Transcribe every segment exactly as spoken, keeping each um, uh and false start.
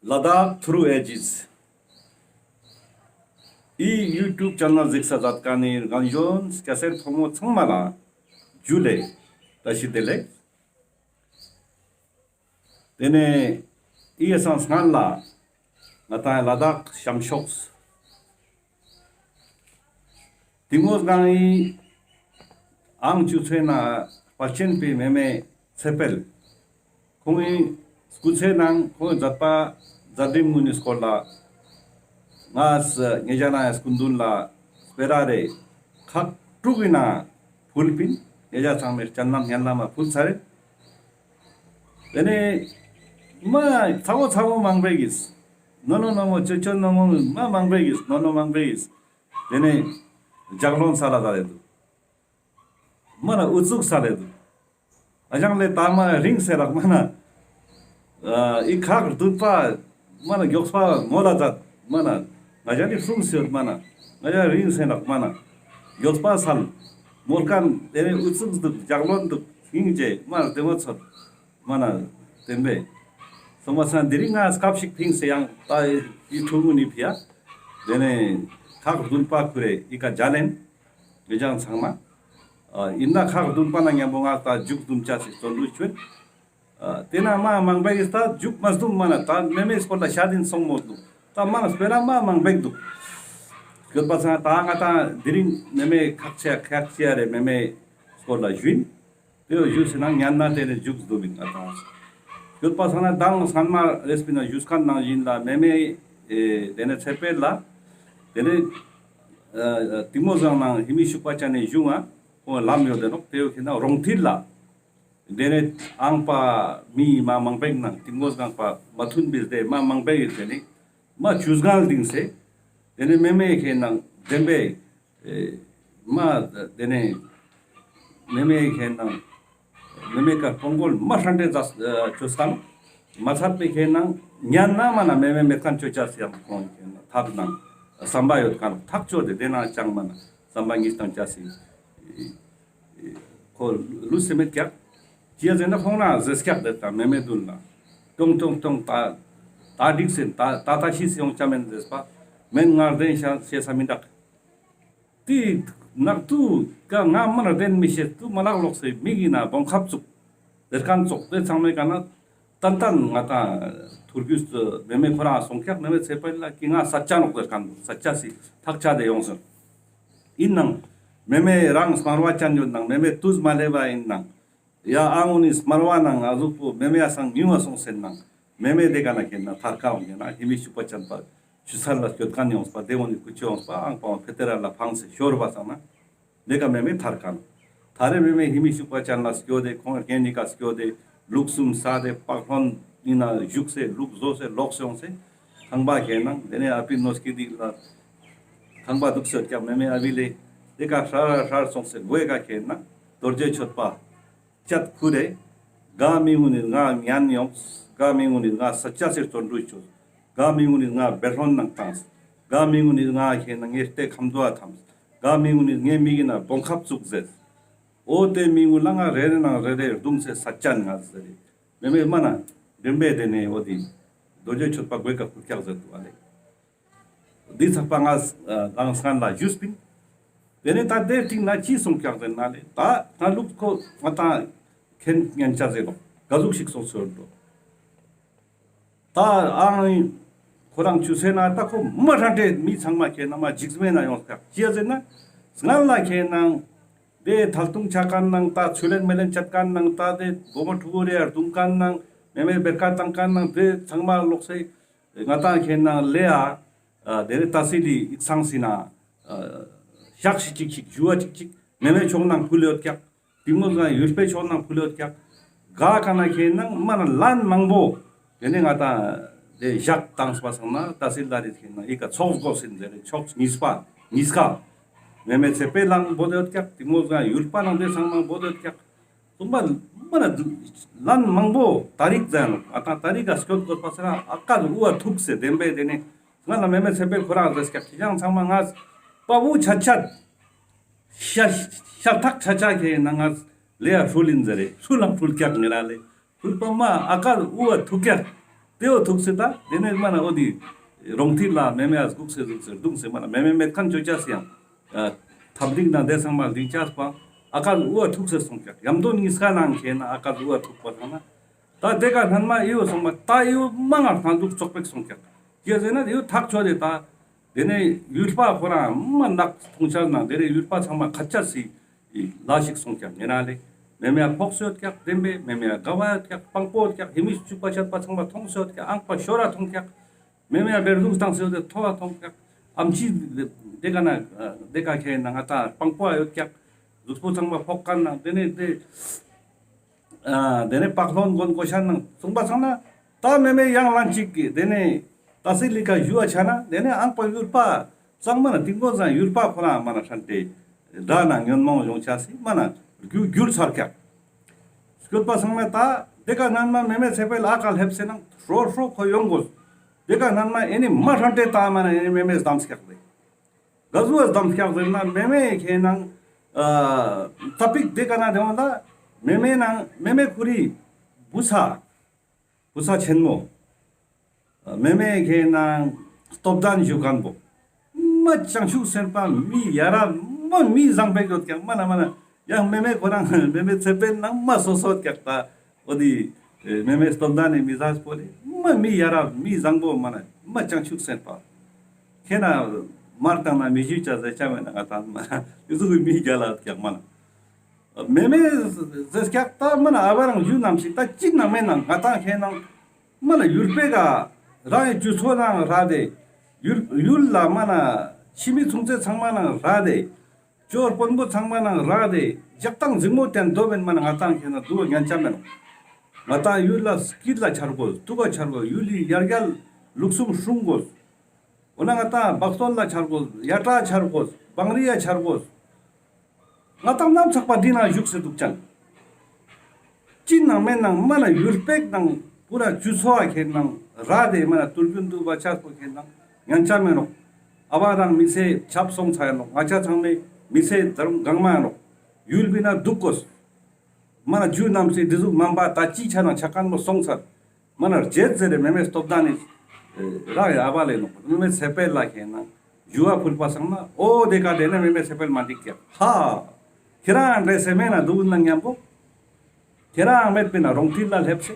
ལ་དྭགས་ཐུརུ་ཨེ་ཇིས། འི་ཡུ་ཊུབ་ཆེ་ནལ་གཟིགས་ས་མཛད་མཁན་ནི་རྒན་གཞོན་སྐྱ་སེར་ཕོ་མོ་ཚང་མ་ལ་ཇུ་ལེ་བཀྲ་ཤིས་བདེ་ལེགས། ཏེ་ནེ་འི་སང་སྔན་ལ་ང་ཏང་ལ་དྭགས་ཤམ་ཤོགས། ཏིང་མོ་སྒང་ངི་ཨང་ཆུ་ཚོད་ནང་དཔལ་ཆེན་པའི་མེ་མེ་ཚེ་འཕེལ། ཁོང་ངི་སྐུ་ཚེ་ནང་ཁོང་ངི་མཛད་པ་མཛད་རིམ་ངུན་ནི་སྐོར་ལ་ང་ཉེ་རང་ངི་སྐུ་མདུན་ལ་སྤེ་ར་རེ་ཁག་དྲུག་གི་ནང་ཕུལ་པིན། ཉེ་རང་ཚང་མས་སྤྱན་ལམ་སྙན་ལམ་མ་ཕུལ་ཚར་རེད། ཏེ་ནེ་མ་ཚ་བོ་ཚ་བོ་མང་པོ་གིས་ནོ་ནོ་ནོ་མོ་ཅོ་ཅོ་ནོ་མོ་མ་མང་པོ་གིས་ནོ་ནོ་མང་པོ་གིས་ཏེ་ནེ་ལྗགས་ལན་སལ་ལ་ད་ལེ་འདུག། མ་ན་ཨུ་ཚུགས་སལ་ལེ་འདུག། ཨ་ཞང་ལེ་ད་མ་རིང་སེ་རག་མ་ན། ཨ་འི་ཁག་བདུན་པ་མ་ན་མགྱོགས་པ་མོལ་ལ་མཛད་མ་ན། ང་ཞ་ནི་སྲུང་སེ་ཡོད་མ་ན། ང་ཞ་རིང་སེ་རག་མ་ན། མགྱོགས་པ་སལ། མོལ་མཁན་ཏེ་ནེ་ཨུ་ཚུགས་འདུག། ལྗགས་ལན་འདུག། སྙིང་རྗེ་མ་ན་བདེ་མོ་ཚོར། མ་ན་བདེན་པས། སོང་པ་སང་དེ་རིང་ང་སྐབས་ཤིག་ཕིངས་སེ་ཡང་ད་འི་ཐུང་ངུན་ནི་ཕི་ཡ། ཏེ་ནེ་ཁག་བདུན་པ་ཁུ་རེ་འི་ཀ་མཇལ་ལེན། ཉེ་རང་ཚང་མ། ཨ་ཨིན་ན་ཁག་བདུན་པ་ནང་མཉམ་པོ་ང་ད་མཇུག་བསྡུམ་ཅེས་སི་བརྩོན་འགྲུས་ཅོ་ཨིན། ཨ་ཏེ་ན་མ་མང་པོ་ཡིས་ད་མཇུག་མ་བསྡུམ་མ་ན་ད་མེ་མེ་སྐོར་ལ་ཤད་དིན་སོང་མོ་འདུག། ད་མ་ན་སྤེ་ར་མ་མང་པོ་འདུག། སྐྱོད་པ་སང་ད་ང་ད་དེ་རིང་མེ་མེ་ཁག་ཆེ་ཁག་ཆེ་རེ་མེ་མེ་སྐོར་ལ་ཞུ་ཨིན། ཏེ་བོ་ཞུས་ཟེར་ན་ཉན་ན་ཏེ་ནེ་མཇུག་བསྡུ་བིན་ང་ཏང་། ཡོད་པ་སང་ན་མདང་སྔན་མ་རེས་པི་ན་ཞུས་མཁན་ནང་བཞིན་ལ་མེ་མེ་ཨེ་ཏེ་ནེ་ཚེ་འཕེལ་ལ་ཏེ་ནེ་ཨ་ཏིང་མོ་སྒང་ནང་ཧེ་མི་ཤུག་པ་ཅན་ནི་གཞུང་ང་ཁོང་ལམ་ཡོད་དེ་ནོག། ཏེ་བོ་ཁེ་ན་རོང་ཐིལ་ལ་ཏེ་ནེ་ཨང་པ་མི་མ་མང་པོ་ནང་ཏིང་མོ་སྒང་པ་མ་མཐུན་པའི་ཏེ་མ་མང་པོ་ཡོད་དེ་ནི་མ་ཆུ་སྒང་ལ་ལྡིང་སེ་ཏེ་ནེ་མེ་མེ་ཁེ་ནང་བདེན་པའི་ཨེ་མ་ཏེ་ནེ་མེ་མེ་ཁེ་ནང་མེ་མེ་ཀ་སྤོང་གོལ་མ་ཧྲན་ཏེ་ཛ་ཅོས་ཁན་མ་ཚད་པའི་ཁེ་ནང་ཉན་ན་མ་ན་མེ་མེ་མེད་ཁན་ཅོ་ཅེས་སི་ཡང་ཁོང་ཁེ་ནང་ཐབས་ནང་བསམ་པ་ཡོད་ཁན་ཐག་ཆོད་དེ་ཏེ་ནང་ཅང་མ་ན་བསམ་པ་ཉིས་བཏང་ཅེས་སི་ཁོ་ལུས་སེ་མེད་ཀྱག། ཅི་ཡ་ཟེར་ན་ཁོང་ན་ཟེར་ཀྱག་དེ་ད་མེ་མེ་དུན་ལ་ཏོང་ཏོང་ཏོང་ད་ད་འགྲིག་སེ་ད་ད་ད་ཤི་སེ་ཡོང་ཅ་མེན་ཟེར་པ་མེན་ང་བདེན་ཤ་ཤེས་ས་མི་འདུག། ཏེ་ནག་ཏུ་ཀ་ང་མ་ན་བདེན་མི་ཤེས་ཏུ་མ་ལག་ལོག་སེ་མི་གི་ན་སྦོམ་ཁབ་ཙུག་ཟེར་ཁན་ཙོགས་ཏེ་ཚང་མའི་ཀ་ན་ཏན་ཏན་ང་ཏང་ཐུར་གུས་མེ་མེ་ཁོ་རང་སོང་ཀྱག། མེ་མེ་ཚེ་འཕེལ་ལ་ཀི་ང་ས་ཆ་ནོག་ཟེར་ཁན་ས་ཆ་སི་ཐག་ཆ་དེ་ཡོང་སོང་། ཨིན་ནང་མེ་མེ་རང་སྨྲ་བ་ཅན་ཡོད་ནང་མེ་མེ་ཏུས་མ་ལེབ་པ་ཨིན་ནང་། ཡ་ཨ་ངུ་ནི་སྨྲ་བ་ནང་ང་ཟུག་པོ་མེ་མེ་ཡ་སང་ཉུང་བ་སོང་སེ་ནང་མེ་མེ་དེ་ཀ་ན་ཁེ་ན་ཐར་ཀ་ཡོང་ཁེ་ན་ཧེ་མི་ཤུག་པ་ཅན་པ་ཆུ་ཚལ་ལ་སྐྱོད་ཁན་ཡོངས་པ་དེ་འོ་ནི་ཀུ་ཅོ་ཡོངས་པ་ཨང་པའང་ཕེ་ཏེ་ར་ལ་ཕངས་སེ་ཤོར་བ་སང་ན་དེ་ཀ་མེ་མེ་ཐར་ཀ་ནོག། ཐ་རེ་མེ་མེ་ཧེ་མི་ཤུག་པ་ཅན་ལ་སྐྱོད་དེ་ཁོང་རྒན་ནི་ཀ་སྐྱོད་དེ་ལུག་གསུམ་ས་དེ་པག་ལྷོན་ནི་ན་བཞུགས་སེ་ལུག་བཟོ་སེ་ལོག་སེ་ཡོངས་སེ་ཁང་པ་ཁེ་ན་དེ་ནས་ཨ་པི་ནོ་སྐྱིད་དིག་ལ་ཁང་པ་འདུག་སེ་ཀྱག་མེ་མེ་ཨ་བི་ལེ་དེ་ཀ་ཧྲ་ཧྲ་སོང་སེ་གོས་ཀ་ཁེ་ན་རྡོ་རྗེ་གཅོད་པ། ཅད་ཁུ་རེ། ག་མི་ངུ་ནི་ང་ཉན་ཡོངས། ག་མི་ངུ་ནི་ང་ས་ཆ་སེ་བརྩོན་འགྲུས་ཅོས། ག་མི་ངུ་ནི་ང་བེ་ཧྲོན་ནང་བཏངས། ག་མི་ངུ་ནི་ང་ཁེ་ན་ངའི་ལྟས་ཁམ་དུ་ཨ་ཐམས། ག་མི་ངུ་ནི་ངའི་མི་གི་ན་སྦོམ་ཁབ་བཙུགས་ཟེར། འོ་དེ་མི་ངུ་ལ་ང་རེ་རེ་ནང་རེ་རེ་རྡུང་སེ་ས་ཆ་ང་ཟེར་རེ། མེ་མེ་མ་ན་འགྲེམ་པེ་དེ་ནས་འོ་དེ་རྡོ་རྗེ་གཅོད་པ་གོས་ཀ་ཁུར་ཀྱག་ཟེར་དུ་ཨ་ལེ། འདི་ཚགས་པ་ང་ཨ་དང་སང་ལ་ཞུས་པིན། དེ་ནས་ད་དེ་སྟིང་ན་ཅི་སོང་ཀྱག་ཟེར་ན་ལེ་ད་ད་ལུག་ཁོ་ང་ད་ཁེན་ཉན་ཆ་ཟེར་ལོ་ག་ཟུག་ཞིག་སོང་ཟེར་ལོ། ད་ཨང་ཁོ་རང་ཆུ་སེ་ན་ད་ཁོ་མ་ཧྲ་འདྲེ་མི་ཚང་མ་ཁེ་ན་མ་འཇིགས་མེད་ན་ཡོང་ཀྱག་ཅི་ཡ་ཟེར་ན་སྔར་ལ་ཁེ་ན་དེ་ཐལ་ཐུང་ཆ་ཁན་ནང་ད་ཚུལ་ལེན་མེ་ལེན་ཆད་ཁན་ནང་ད་དེ་སྒོ་མོ་ཕྲུ་གུ་རེ་ཡར་རྡུང་ཁན་ནང་མེ་མེ་བེར་ཀ་བཏང་ཁན་ནང་དེ་ཚང་མ་ལོག་སེ། ང་ཏང་ཁེ་ན་ལེ་ཡ། ཨ་དེ་རེ་ཏ་སི་ལི་ཡིག་ཚང་སི་ན། ཨ་ཞག་ཞིག་ཅིག་ཞིག་ཞུ་བ་ཅིག་ཅིག་མེ་མེ་ཕྱོགས་ནང་ཕུལ་ཡོད་ཀྱག། ཏིང་མོ་ང་ཡུལ་པའི་ཕྱོགས་ནང་ཕུལ་ཡོད་ཀྱག། ག་ཀ་ན་ཁེ་ན་མ་ན་ལན་མང་པོ། དེ་ནས་ང་ཏང་དེ་ཞག་བཏང་སྤ་སང་ན་ཏ་སི་ལ་རི་ཁེ་ན་ཡི་ཀ་ཚོགས་སྒོ་སིན་ཟེར་རེ་ཕྱོགས་གཉིས་པ་གཉིས་ཀ། མེ་མེ་ཚེ་པའི་ལང་བོ་དེ་ཡོད་ཀྱག། ཏིང་མོ་ང་ཡུལ་པ་ནང་དེ་ཚང་མ་བོ་དེ་ཡོད་ཀྱག། ཏུམ་པ་མ་ན་ལན་མང་པོ་ཏ་རིག་ཟེར་ནོག། ཨ་ཏ་ཏ་རིག་ག་སྐྱོད་དགོས་པ་སེ་ར་ཨ་ཀ་ལ་ཨུ་བ་ཐུག་སེ་བདེན་པའི་དེ་ནས་ང་ལ་མེ་མེ་ཚེ་པའི་ཁོ་རང་ཟེར་སྐྱག་ཁྱི་ཅང་ཚང་མ་ང་པ་བུ་ཆ་ཆ་ཤ་ཤ་ཐག་ཆ་ཆ་ཁེ་ན་ང་ལེ་ཡ་ཧྲུལ་ཡིན་ཟེར་རེ་ཧྲུལ་ལ་ཧྲུལ་སྐྱག་ངེ་ར་ལེ་ཧྲུལ་པ་མ་ཨ་ཀ་ལ་ཨུ་བ་ཐུག་སྐྱག། ཏེ་བོ་ཐུག་སེ་ད་ཏེ་ནེ་མ་ན་འོ་དི་རོང་ཐིག་ལ་མེ་མེ་ཡ་སྒུག་སེ་སྒུག་སེ་རྡུང་སེ་མ་ན་མེ་མེ་མེད་ཁན་ཅོ་ཅེས་སི་ཡང་ཐབ་ལིང་ན་ཏེ་ཚང་མ་ལིང་ཅེས་པ་ཨ་ཀ་ཟུག་བོ་ཐུག་སེ་སོང་ཀྱག། ཡམ་དོ་ཉིས་ཀ་ནང་ཁེ་ན་ཨ་ཀ་ཟུག་བོ་ཐུག་པ་སང་ན་ད་ཏེ་ཀ་སྣན་མ་ཨི་བོ་སོང་པ་ད་ཨི་བོ་མ་ངར་ཐང་ཟུག་ཙོག་པེག་སོང་ཀྱག། ཅི་ཟེར་ན་ཨི་བོ་ཐག་ཆོད་དེ་ད་ཏེ་ནེ་ཡུལ་པ་ཁོ་རང་མ་ནག་ཐོང་ཆ་ནང་ཏེ་ནེ་ཡུལ་པ་ཚང་མ་ཁ་ཆ་སི་ལ་ཞིག་སོང་ཀྱག་ཉེ་ན་ལེ། མེ་མེ་ཡ་ཕོག་སེ་ཡོད་ཀྱག་བདེན་པས། མེ་མེ་ཡ་དགའ་བ་ཡོད་ཀྱག་སྤང་པོ་ཡོད་ཀྱག་ཧེ་མི་ཅུག་པ་ཆད་པ་ཚང་མ་ཐོང་སེ་ཡོད་ཀྱག། ཨང་པ་ཤོ་ར་ཐོང་ཀྱག། མེ་མེ་ཡ་བེར་རྡུང་བཏང་སེ་ཡོད་དེ་ཐོ་བ་ཐོང་ཀྱག། ཨམ་ཆི་ཏེ་ཀ་ན་ཏེ་ཀ་ཁེ་ན་ང་ཏང་སྤང་པོ་ཡ་ཡོད་ཀྱག། གཟུགས་པོ་ཚང་མ་ཕོག་ཁན་ནང་ཏེ་ནེ་ཏེ་ཨ་ཏེ་ནེ་པག་ལོན་གོན་གོ་ཤ་ནང་སོང་པ་སང་ན་ད་མེ་མེ་ཡང་ལན་ཅིག་གི་ཏེ་ནེ་ཏ་སི་ལི་ཀ་ཞུ་བ་ཆ་ན་ཏེ་ནེ་ཨང་པ་ཡུལ་པ་ཚང་མ་ན་ཏིང་གོ་ཟང་ཡུལ་པ་ཁོ་རང་མ་ན་ཧྲན་ཏེ་དགྲ་ན་ཉོན་མོངས་ཡོང་ཆ་སི་མ་ན་རྒྱུ་འགྱུར་ཚར་ཀྱག། སྐྱོད་པ་སང་ན་ད་ཏེ་ཀ་སྣན་མ་མེ་མེ་ཚེ་འཕེལ་ཨ་ཀ་ལེབ་སེ་ནང་ཧྲོ་ཧྲོ་ཁོ་ཡོང་གོ། ཏེ་ཀ་སྣན་མ་ཨེ་ནི་མ་ཧྲན་ཏེ་ད་མ་ན་ཨེ་ནི་མེ་མེ་སྡམ་ཀྱག་ལེ། ག་ཟུག་བ་སྡམ་ཀྱག་ཟེར་ན་མེ་མེ་ཁེ་ནང་ཨ་ཏ་པིག་ཏེ་ཀ་ན་ཏེ་བོ་ད་མེ་མེ་ནང་མེ་མེ་ཁོ་རི་བུ་ཚ་བུ་ཚ་ཆེན་མོ་མེ་མེ་ཁེ་ནང་སྟོབས་ལྡན་ཞུ་ཁན་བོ་མ་བྱང་ཆུབ་སེམས་དཔའ་མི་ཡ་རབས་མ་མི་བཟང་པོ་ཡོད་ཀྱག་མ་ན་མ་ན་ཡང་མེ་མེ་ཁོ་རང་མེ་མེ་ཚེ་འཕེལ་ནང་མ་སོ་སོ་ཀྱག་ད། འོ་དི་མེ་མེ་སྟོབས་ལྡན་ནི་མི་ཟ་སྤོ་ལེ་མ་མི་ཡ་རབས་མི་བཟང་པོ་མ་ན་མ་བྱང་ཆུབ་སེམས་དཔའ། ཁེ་ན་མར་བཏང་ན་མི་ཞུ་ཅ་ཟེར་ཅ་མེད་ན་ང་ཏང་མ་ཡུ་ཟུག་གི་མི་རྒྱ་ལ་ཀྱག་མ་ན། མེ་མེ་ཟེར་ཀྱག་ད་མ་ན་ཨ་བ་རང་ཞུ་ནམ་ཞིག་ད་ཅི་ན་མེད་ན་ང་ཏང་ཁེ་ནང་མ་ན་ཡུལ་པེ་ག་རང་ཡི་ཇུ་ཚོ་ནང་ར་དེ་ཡུལ་ཡུལ་ལ་མ་ན་ཕྱི་མི་ཚུང་ཚེ་ཚང་མ་ནང་ར་དེ། ཅོ་དཔོན་པོ་ཚང་མ་ནང་ར་དེ་ཇག་དང་འཛིང་མོ་བསྟན་དོ་བེན་མ་ན་ང་ཏང་ཁེ་ན་དུ་ཉན་ཆ་མེན་ནོག། ང་ཏང་ཡུལ་ལ་སྐྱིད་ལ་ཆར་གོས། ཐུག་ག་ཆར་གོས། ཡུལ་ལི་ཡར་རྒྱལ་ལུགས་སྲོལ་སྲུང་གོས། འོ་ན་ང་ཏང་བག་སྟོན་ལ་ཆར་གོས། ཡ་ཏྲ་ཆར་གོས། བང་རི་ཡ་ཆར་གོས། ང་ཏང་ནམ་ཚག་པ་འདི་ན་བཞུགས་སེ་དུག་ཅན། ཅི་ནང་མེན་ནང་མ་ན་ཡུལ་པེག་ནང་པུ་ར་ཇུ་ཚོ་བ་ཁེ་ནང་ར་དེ་མ་ན་ཏུར་རྒྱུན་དུ་བ་ཆགས་པོ་ཁེ་ནང་ཉན་ཆ་མེན་ནོག། ཨ་བ་རང་མི་ཚེ་ཆབ་སོང་ཚར་ཡ་ནོག། ང་ཆ་ཚང་མའི་མི་ཚེ་ད་རུང་གང་མ་ཡ་ནོག། ཡུལ་བི་ན་དུག་གོས། མ་ན་ཇུ་ནམ་སེ་འདི་ཟུག་མམ་པ་ད་ཅི་ཆ་ནང་ཆ་ཁན་མོ་སོང་ཚར། མ་ན་རྗེད་ཟེར་རེ་མེ་མེ་སྟོབས་ལྡན་ནི་རང་ཡ་ཨ་བ་ལེ་ནོག། མེ་མེ་ཚེ་འཕེལ་ལ་ཁེ་ནང་ཞུ་བ་ཕུལ་པ་སང་ན་འོ་དེ་ཀ་དེ་ནེ་མེ་མེ་ཚེ་འཕེལ་མ་འགྲིག་ཀྱག་ཧ། ཁྱེ་རང་འདྲེ་སེ་མེ་ན་དུག་ན་ཉམ་པོ། ཁྱེ་རང་མེད་པེ་ན་རོང་ཐིལ་ལ་ལེབ་སེ།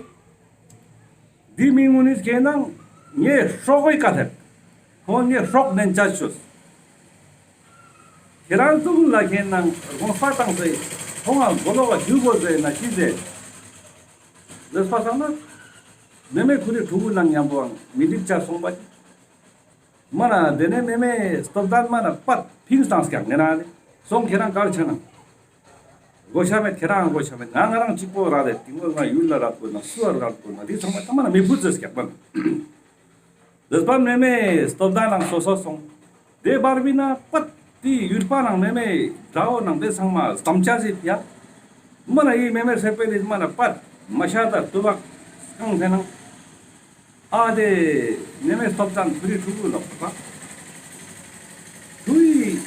འདི་མི་ངུ་ནི་ཁེ་ནང་ངའི་སྲོག་གི་ཀ་ཐེབ། ཁོང་ངའི་སྲོག་ནན་ཆ་ཆོས། ཁྱེ་རང་ཚུགས་ལ་ཁེ་ནང་དགོངས་པ་བཏང་སེ་ཁོང་ང་མགོ་ལོག་ག་ཞུ་གོས་ཟེར་ན་ཅི་ཟེར། ཟེར་པ་སང་ན། མེ་མེ་ཁུ་རི་ཕྲུ་གུ་ནང་ཉམ་པོའང་མི་འགྲིག་ཆ་སོང་པ་ཅིག། མ་ན་དེ་ནེ་མེ་མེ་སྟོབས་ལྡན་མ་ན་པད་ཕིངས་བཏང་ཀྱག་ངེ་ན་ལེ། སོང་ཁྱེ་རང་གར་ཆ་ན། གོ་ཤ་མེད་ཁྱེ་རང་གོ་ཤ་མེད་ང་ང་རང་གཅིག་པོ་ར་རེད། དེ་ངོ་ང་ཡུལ་ལ་རག་དགོས་ན་སུ་བ་རག་དགོས་ན་དེ་ཚང་མ་ད་མ་ན་མི་བུ་ཟེར་ཀྱག་མ་ན། དེ་པ་མེ་མེ་སྟོབས་ལྡན་ནང་སོ་སོ་སོང་། དེ་བར་བི་ན་པད་དེ་ཡུལ་པ་ནང་མེ་མེ་དགྲ་བོ་ནང་དེ་ཚང་མ་སྟམ་ཆ་ཟིག་ཡ། མ་ན་ཡི་མེ་མེ་སེ་པེ་ལི་མ་ན་པད་མ་ཤ་ད་ཏུ་བག་གང་ཟེར་ན། ཨ་དེ་མེ་མེ་སྟོབས་ལྡན་ཁུ་རི་ཕྲུ་གུ་ལོག་པ། ཁུ་རི་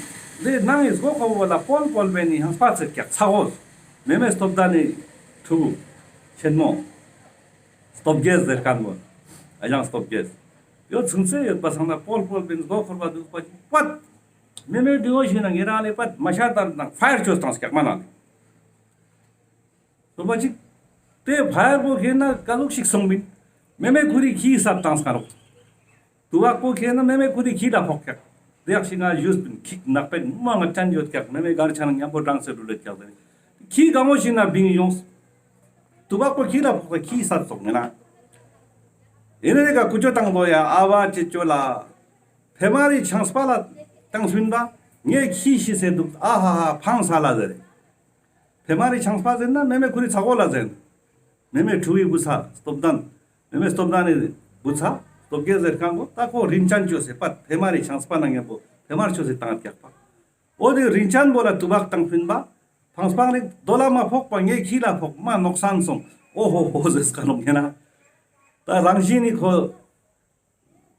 དེ་ནང་ངི་སྒོ་ཁོ་བོ་ལ་པོལ་པོལ་བེ་ནི་ཧང་སྤ་ཚེ་ཀྱག་ཚ་བོ། མེ་མེ་སྟོབས་ལྡན་ནི་ཕྲུ་གུ་ཆེན་མོ། སྟོབས་རྒྱལ་ཟེར་ཁན་བོ། ཨ་ཞང་སྟོབས་རྒྱལ། ཡོད་ཚུན་ཚེ་ཡོད་པ་སང་ན་པོལ་པོལ་བེ་ནི་སྒོ་ཁོར་བ་དུག་པ་ཅིག་པད། མེ་མེ་དུ་བོ་ཞིག་ན་ངེ་རང་ལེ་པད་མ་ཤ་དར་དང་ཕ་ཡར་ཆོས་དང་སྐྱག་མ་ན་ལེ། སོ་པ་ཅིག། དེ་ཕ་ཡར་པོ་ཁེ་ན་ཀ་ལུག་ཞིག་སོང་མིན། མེ་མེ་ཁུ་རི་ཁྱི་སབ་བཏང་སྐ་རོག། ཏུ་བག་པོ་ཁེ་ན་མེ་མེ་ཁུ་རི་ཁྱི་ལ་ཕོག་ཀྱག། དེ་ཡག་ཞིག་ང་ཞུས་པིན་ཁྱི་ནག་པེ་མ་ང་ཅན་ཡོད་ཀྱག་མེ་མེ་གར་ཆ་ན་ཉམ་པོ་གྲངས་སེ་འགྲུལ་ལེ་ཀྱག་ཟེར། ཁྱི་གང་བོ་ཞིག་ན་བིང་ཡོངས། ཏུ་བག་པོ་ཁྱི་ལ་ཕོག་ད་ཁྱི་སབ་སོང་ངེ་ན། ཨེ་ནེ་ཀ་ཀུ་ཅོ་བཏང་དོ་ཡ་ཨ་བ་ཅེ་ཅོ་ལ། ཕེ་མ་རི་ཆང་སྤ་ལ་བཏང་སུན་པ། ངས་ཁྱི་ཤི་སེ་དུག་ཨ་ཧ་ཧ་ཕང་ས་ལ་ཟེར། ཕེ་མ་རི་ཆང་སྤ་ཟེར་ན་མེ་མེ་ཁུ་རི་ཚ་གོ་ལ་ཟེར། མེ་མེ་ཕྲུ་གུའི་བུ་ཚ་སྟོབས་ལྡན། མེ་མེ་སྟོབས་ལྡན་ནི་བུ་ཚ་སྟོབས་རྒྱལ་ཟེར་ཁན་བོ་ད་ཁོ་རིན་ཅན་ཅོས་སེ་པད་ཕེ་མ་རི་ཆང་སྤ་ན་ངེ་བོ་ཕེ་མ་རི་ཆོས་སེ་བཏང་ཀྱག་པ། འོ་དེ་རིན་ཅན་བོ་ལ་ཏུ་བག་བཏང་ཕིན་པ། ཕང་སྤང་རི་རྡོ་ལ་མ་ཕོག་པ་ངས་ཁྱི་ལ་ཕོག་མ་ནོག་སན་སོང་། ཨོ་ཧོ་ཧོ་ཟེར་སྐ་ནོག་ངེ་ན། ད་རང་བཞིན་ནི་ཁོ།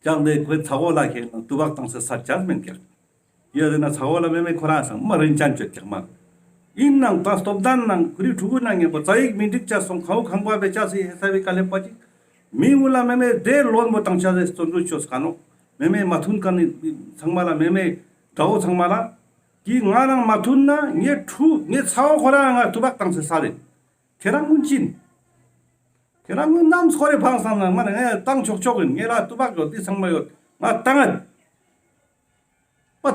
ཀྱང་དེ་ཁོའི་ཚ་བོ་ལ་ཁེ་ན་ཏུ་བག་བཏང་སེ་ས་ཆ་མེན་ཀྱག། ཡ་དེ་ན་ཚ་བོ་ལ་མེ་མེ་ཁོ་རང་སང་མ་རིན་ཅན་ཅོད་ཀྱག་མ། ཨིན་ནང་ད་སྟོབས་ལྡན་ནང་ཁུ་རི་ཕྲུ་གུ་ནང་ངེ་པོ་ཙ་ཡིག་མི་འགྲིག་ཆ་སོང་ཁའུ་ཁང་པ་བེ་ཆ་སི་ཧེ་ས་བི་ཀ་ལེབ་པ་ཅིག། མི་འུ་ལ་མེ་མེ་དེ་ལོན་པོ་ཏང་ཆ་ཟེར་བརྩོན་འགྲུས་ཅོས་ཀ་ནོག། མེ་མེ་མ་མཐུན་ཁན་ནི་ཚང་མ་ལ་མེ་མེ་དྲའོ་ཚང་མ་ལ་ཀི་ང་རང་མ་མཐུན་ན་ངའི་ཕྲུ་ངའི་ཚ་བོ་ཁོ་རང་ང་ཏུ་བག་ཏང་ཆ་ས་རེད། ཁྱེད་རང་ངུན་ཅིན། ཁྱེད་རང་ངུན་ནམ་སྐོར་རེ་ཕང་སང་ན་མ་ནེ་ངས་ཏང་ཆོག་ཆོག་ཡིན། ངེ་ལ་ཏུ་བག་ཡོད་དེ་ཚང་མ་ཡོད། ང་ཏང་ངད། པ་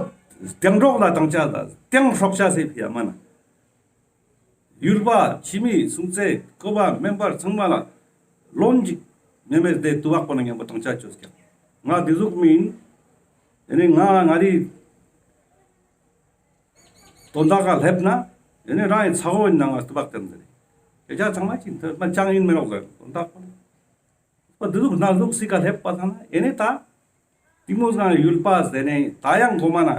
སྟེང་གྲོགས་ལ་ཏང་ཆ་ལ་སྟེང་སྲོག་ཆ་སེ་ཕི་ཡ་མ་ན། ཡུལ་པ་ཕྱི་མི་སུང་ཚེ་ཀོ་བ་མེམ་བར་ཚང་མ་ལ་ལོན་ཅིག་མེ་མེ་དེ་ཏུ་བག་པོ་ན་ཉམ་པོ་ཏང་ཆ་ཅོས་ཀྱག། ང་དེ་ཟུག་མིན། ཨེ་ནི་ང་ང་རི་དོན་དག་ག་སླེབས་ན་ཨེ་ནི་རང་ཡི་ཚ་བོ་ཡིན་ན་ང་ཏུ་བག་ཏེན་ཟེར། ཁྱེད་ཅག་ཚང་མ་ཅིག་ཐོས་མ་ཅང་ཡིན་མི་རོགས་ཟེར་དོན་དག་པོ། པ་དེ་ཟུག་ན་ཟུག་སི་ཀ་སླེབས་པ་ས་ན་ཨེ་ནི་ད། ཏིང་མོ་སྒང་ཡུལ་པ་ཟེར་ནས་ད་ཡང་གོ་མ་ན།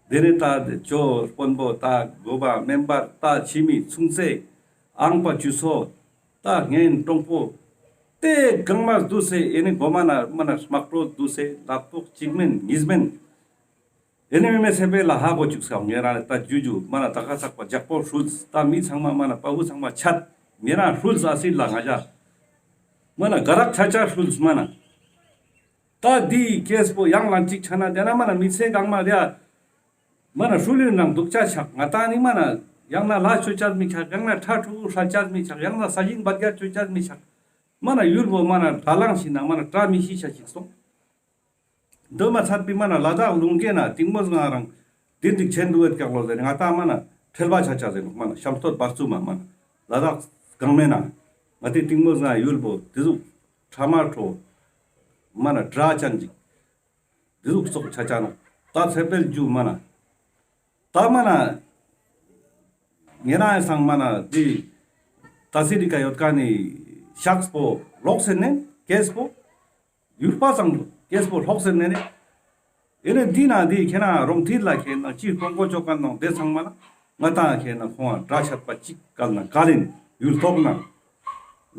དེ་ནས་ད་ཅོ་དཔོན་པོ་ད་གོ་བ་མེམ་བར་ད་ཕྱི་མི་ཚུང་ཚེ་ཨང་པ་ཅུ་སོ་ད་ངན་གྲོང་པོ་དེ་གང་མ་འདུག་སེ་ཨེ་ནི་གོ་མ་ན་མ་ན་དམག་གྲོ་འདུག་སེ་ལག་ཏོག་གཅིག་མིན་གཉིས་མིན། ཨེ་ནི་མེ་མེ་སེ་པེ་ལ་ཧ་གོ་བཅུག་སོང་། ངེ་རང་ད་ཇུ་ཇུ་མ་ན་ད་ཁ་ཚག་པ་ཇག་པོ་ཧྲུལ། ད་མི་ཚང་མ་མ་ན་པ་བུ་ཚང་མ་ཆད། ངེ་རང་ཧྲུལ་ཨ་སི་ལ་ང་ཞ་མ་ན་ག་རག་ཆ་ཆ་ཧྲུལ་མ་ན། ད་འདི་ཀེས་པོ་ཡང་ལན་གཅིག་ཆ་ན་དེ་ན་མ་ན་མི་ཚེ་གང་མ་རེ་ཨ། མ་ན་ཧྲུལ་ཡིན་རང་འདུག་ཆ་ཆག། ང་ད་ནི་མ་ན་ཡང་ན་ལ་ཆོ་ཆ་མི་ཆག། ཡང་ན་ཁྲ་ཁྲུ་ཧྲ་ཆ་མི་ཆག། ཡང་ན་ས་ཞིང་བད་ག་ཆོ་ཆ་མི་ཆག། མ་ན་ཡུལ་པོ་མ་ན་ད་ལང་ཞིག་ན་མ་ན་བཀྲ་མི་ཤི་ཆ་ཞིག་སོང་། འདི་མ་ཚད་པའི་མ་ན་ལ་དྭགས་ལུང་གེ་ན་ཏིང་མོ་སྒང་རང་དེ་འདུག་ཆེན་འདུག་བད་ཀྱག་ལོ་ཟེར། ང་ད་མ་ན་ཁྲེལ་བ་ཆ་ཆ་ཟེར་ནོག། མ་ན་ཤམ་སྟོད་བར་ཚུ་མ་མ་ན་ལ་དྭགས་གང་མེ་ན་ང་དེ་ཏིང་མོ་སྒང་ཡུལ་པོ་དེ་ཟུག་ཁྲ་མ་ཁྲོ་མ་ན་དྲ་ཅན་ཅིག་དེ་ཟུག་ཙོག་ཆ་ཆ་ནོག། ད་ཚེ་འཕེལ་རྒྱུ་མ་ན་ད་མ་ན་ངེ་རང་སང་མ་ན་དེ་ད་སི་རི་ཀ་ཡོད་ཀ་ནི་ཤགས་པོ་ལོག་སེ་ནས་ཀེས་པོ་ཡུལ་པ་སང་ཀེས་པོ་ལོག་སེ་ནས་ནས། ཨེ་ནས་འདི་ན་འདི་ཁྱེད་ན་རོང་ཐིལ་ལ་ཁྱེད་ན་ཅི་ཀོང་ཀོ་ཅོ་ཀ་ནང་དེ་ཚང་མ་ལ་ང་ཏང་ཁྱེད་ན་ཁོང་ང་དགྲ་ཆད་པ་ཅིག་གལ་ན་གལ་ཡིན་ཡུལ་ཐོག་ན་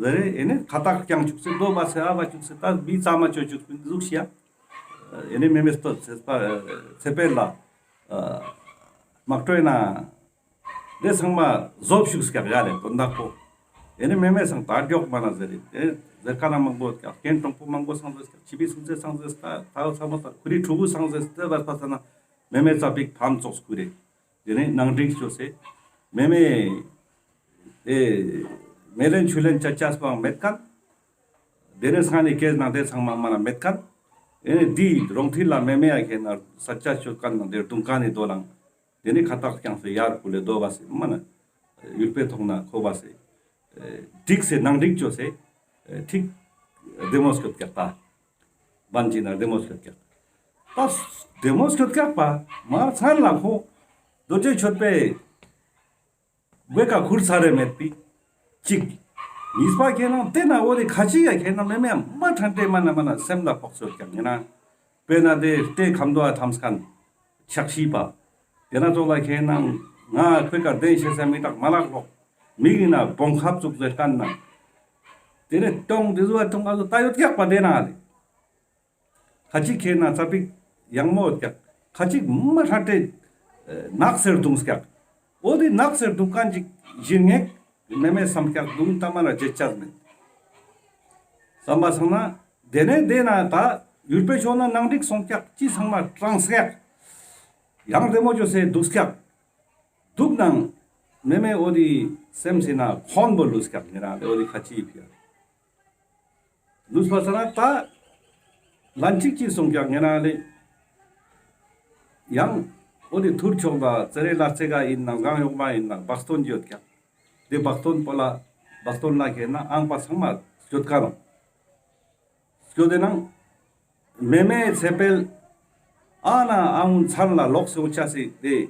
ཟེར་རེ། ཨེ་ནས་ཁ་བཏགས་རྐྱང་བཅུག་སེ་རྡོ་བ་སེ་ཨ་བ་བཅུག་སེ་ད་མི་ཙ་མ་ཅོ་བཅུག་སེ་འདུག་ཤི་ཡ། ཨེ་ནས་མེ་མེ་སྟོད་ཚེ་པ་ཚེ་པེ་ལ་དམག་གྲོས་ན། དེ་ཚང་མ་བཟོ་བཅུག་སྐྱག་ཡ་ལེ་དོན་དག་པོ། ཨེ་ནི་མེ་མེ་སང་ད་མགྱོགས་མ་ན་ཟེར་རེད། ཨེ་ཟེར་ཀ་ན་མང་པོ་སྐྱག་རྐྱེན་གྲོང་པོ་མང་པོ་སང་ཟེར་སྐྱག་ཆི་བི་སུང་ཚེ་སང་ཟེར་སྐྱག་ད་ཚ་མོ་ས་ཁུ་རི་ཕྲུ་གུ་སང་ཟེར་སྟེ་བར་པ་ས་ན་མེ་མེ་ཙ་པིག་ཕམ་ཙོགས་ཁུ་རེ། དེ་ནི་ནང་འགྲིག་ཅོ་སེ། མེ་མེ་ཨེ་མེ་ལེན་ཆུ་ལེན་ཅ་ཅས་པའང་མེད་ཀན། དེ་ནི་སང་ནི་ཀེས་ནང་དེ་ཚང་མ་མ་ན་མེད་ཀན། ཨེ་ནི་འདི་རོང་ཐིལ་ལ་མེ་མེ་ཡ་ཁེ་ན་ས་ཅ་ཅོ་ཀན་ནང་དེ་རྡུང་ཀ་ནི་དོ་ལང་། དེ་ནི་ཁ་བཏགས་རྐྱང་སེ་ཡར་ཕུལ་ལེ་དོ་བ་སེ་མ་ན་ཡུལ་པའི་ཐོག་ན་ཁོ་བ་སེ་འགྲིག་སེ་ནང་འགྲིག་ཅོ་སེ་ཐིག་བདེ་མོ་སྐྱོད་ཀྱག་ད། བན་ཅི་ན་བདེ་མོ་སྐྱོད་ཀྱག་ད། བདེ་མོ་སྐྱོད་ཀྱག་པ་མར་ཚན་ལ་ཁོ་རྡོ་རྗེ་གཅོད་པའི་བེ་ཀ་ཁུར་ཚར་རེ་མེད་པི་གཅིག། གཉིས་པ་ཁེ་ན་དེ་ན་འོ་དེ་ཁ་ཅིག་ཡ་ཁེ་ན་མེ་མེ་མ་ཐན་ཏེ་མ་ན་མ་ན་སེམས་ལ་ཕོག་སོད་ཀྱག་ཡིན་ན། དཔེར་ན་དེ་ལྟས་ཁམ་དོ་ཨ་ཐམས་ཁན་ཆགས་ཤིག་པ། དེ་ན་ཙོགས་ལ་ཁེ་ན་ང་ཁོས་ཀ་བདེན་ཤེས་སེ་མི་དག་མ་ལག་ལོག་མི་གི་ན་བོང་ཁབ་བཙུགས་ཟེར་ཀན་ན། དེ་ནས་གཏོང་དེ་ཟུ་བ་གཏོང་ཨ་ཟུ་ད་ཡོད་ཀྱག་པ་དེ་ན་ཨ་ལེ། ཁ་ཅིག་ཁེ་ན་ཙ་པིག་ཡང་མོ་ཀྱག། ཁ་ཅིག་མ་ཧྲ་ཏེ་ནགས་སེར་དུང་ཀྱག། འོ་དེ་ནགས་སེར་དུང་ཀན་ཅིག་ཞིར་ངེག་མེ་མེ་སམ་ཀྱག་དུང་ཏ་མ་ན་ཇེ་ཅག་མེད། སམ་པ་སང་ན་དེ་ནས་དེ་ན་ད་ཡུལ་པའི་ཕྱོགས་ན་ནང་འགྲིག་སོང་ཀྱག་ཅི་ཚང་མ་དྲངས་ཀྱག། ཡང་བདེ་མོ་ཅོ་སེ་དུག་ཀྱག། དུག་ནང་མེ་མེ་འོ་དེ་སེམས་སི་ན་ཁོན་པོ་ལུས་ཀྱག་ཡིན་ན་འོ་དེ་ཁ་ཅིག་ཕི་ཡ། ལུས་པ་ས་ན་ད་ལན་གཅིག་གཅིག་སོང་ཀྱག་ངེ་ན་ལེ། ཡང་འོ་དེ་ཐུར་ཆོག་ད་ཙེ་རེ་ལ་ཙེ་ག་ཡིན་ན་གང་ཡོག་མ་ཡིན་ན་བག་སྟོན་ཡོད་ཀྱག། དེ་བག་སྟོན་པོ་ལ་བག་སྟོན་ལ་ཁེ་ན་ཨང་པ་ཚང་མ་སྐྱོད་ཀ་རོ། སྐྱོད་དེ་ནང་མེ་མེ་ཚེ་འཕེལ་ཨ་ན་ཨང་ཚར་ལ་ལོག་སེ་འོ་ཆ་སེ་དེ་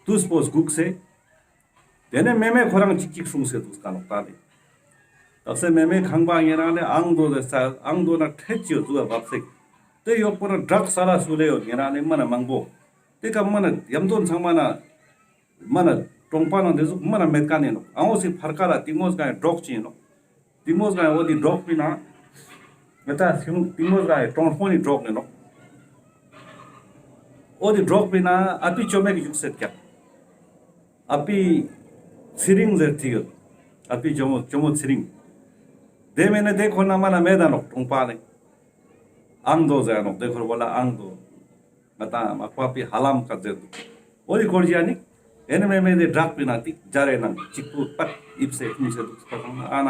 དུས་པོ་སྒུག་སེ། དེ་ནས་མེ་མེ་ཁོ་རང་གཅིག་གཅིག་སྲུང་སེ་དུག་ཀ་ནོག་ད་ལེ། དག་སེ་མེ་མེ་ཁང་པ་ཉེ་རང་ལེ་ཨང་དོ་ལེ་ས་ཨང་དོ་ན་ཁྲེད་ཅིག་ཡོད་དུག་བབ་སེ། དེ་ཡོག་པོ་ན་བྲག་ས་ལ་སུ་ལེ་ཡོད་ཉེ་རང་ལེ་མ་ན་མང་པོ། དེ་ཀ་མ་ན་ཡམ་དོན་ཚང་མ་ན་མ་ན་གྲོང་པ་ན་དེ་ཟུག་མ་ན་མེད་ཀ་ནེ་ནོག། ཨང་འོ་སི་ཕར་ཀ་ལ་ཏིང་མོ་སྒང་ཡ་འབྲོག་ཅིག་ཡིན་ནོག། ཏིང་མོ་སྒང་ཡ་འོ་དེ་འབྲོག་པི་ན། ང་ད་ཏིང་མོ་སྒང་ཡ་གྲོང་ཧོ་ནི་འབྲོག་ཡིན་ནོག། འོ་དེ་འབྲོག་པི་ན་ཨ་པི་ཅོ་མེ་གི་བཞུགས་སེ་ཀྱག། ཨ་པི་ཚེ་རིང་ཟེར་ཐིག་ཡོད། ཨ་པི་ཇོ་མོ་ཇོ་མོ་ཚེ་རིང་། དེ་མེད་ན་དེ་ཁོ་ན་མ་ན་མེད་ད་ནོག་གྲོང་པ་ནི། ཨང་དོ་ཟེར་ནོག་དེ་ཁོར་བོ་ལ་ཨང་དོ། ང་ཏང་མག་པ་པི་ཧ་ལམ་ཀ་ཟེར་དུག་འོ་དེ་ཁོར་ཞིག་ནི། ཨེ་ནི་མེ་མེ་དེ་བྲག་པི་ན་ཏིག་ཇ་རེ་ནང་གཅིག་པུ་པད་ཨིབ་སེ་ཁུམ་སེ་དུག་སྤ་སང་ན་ཨ་ན་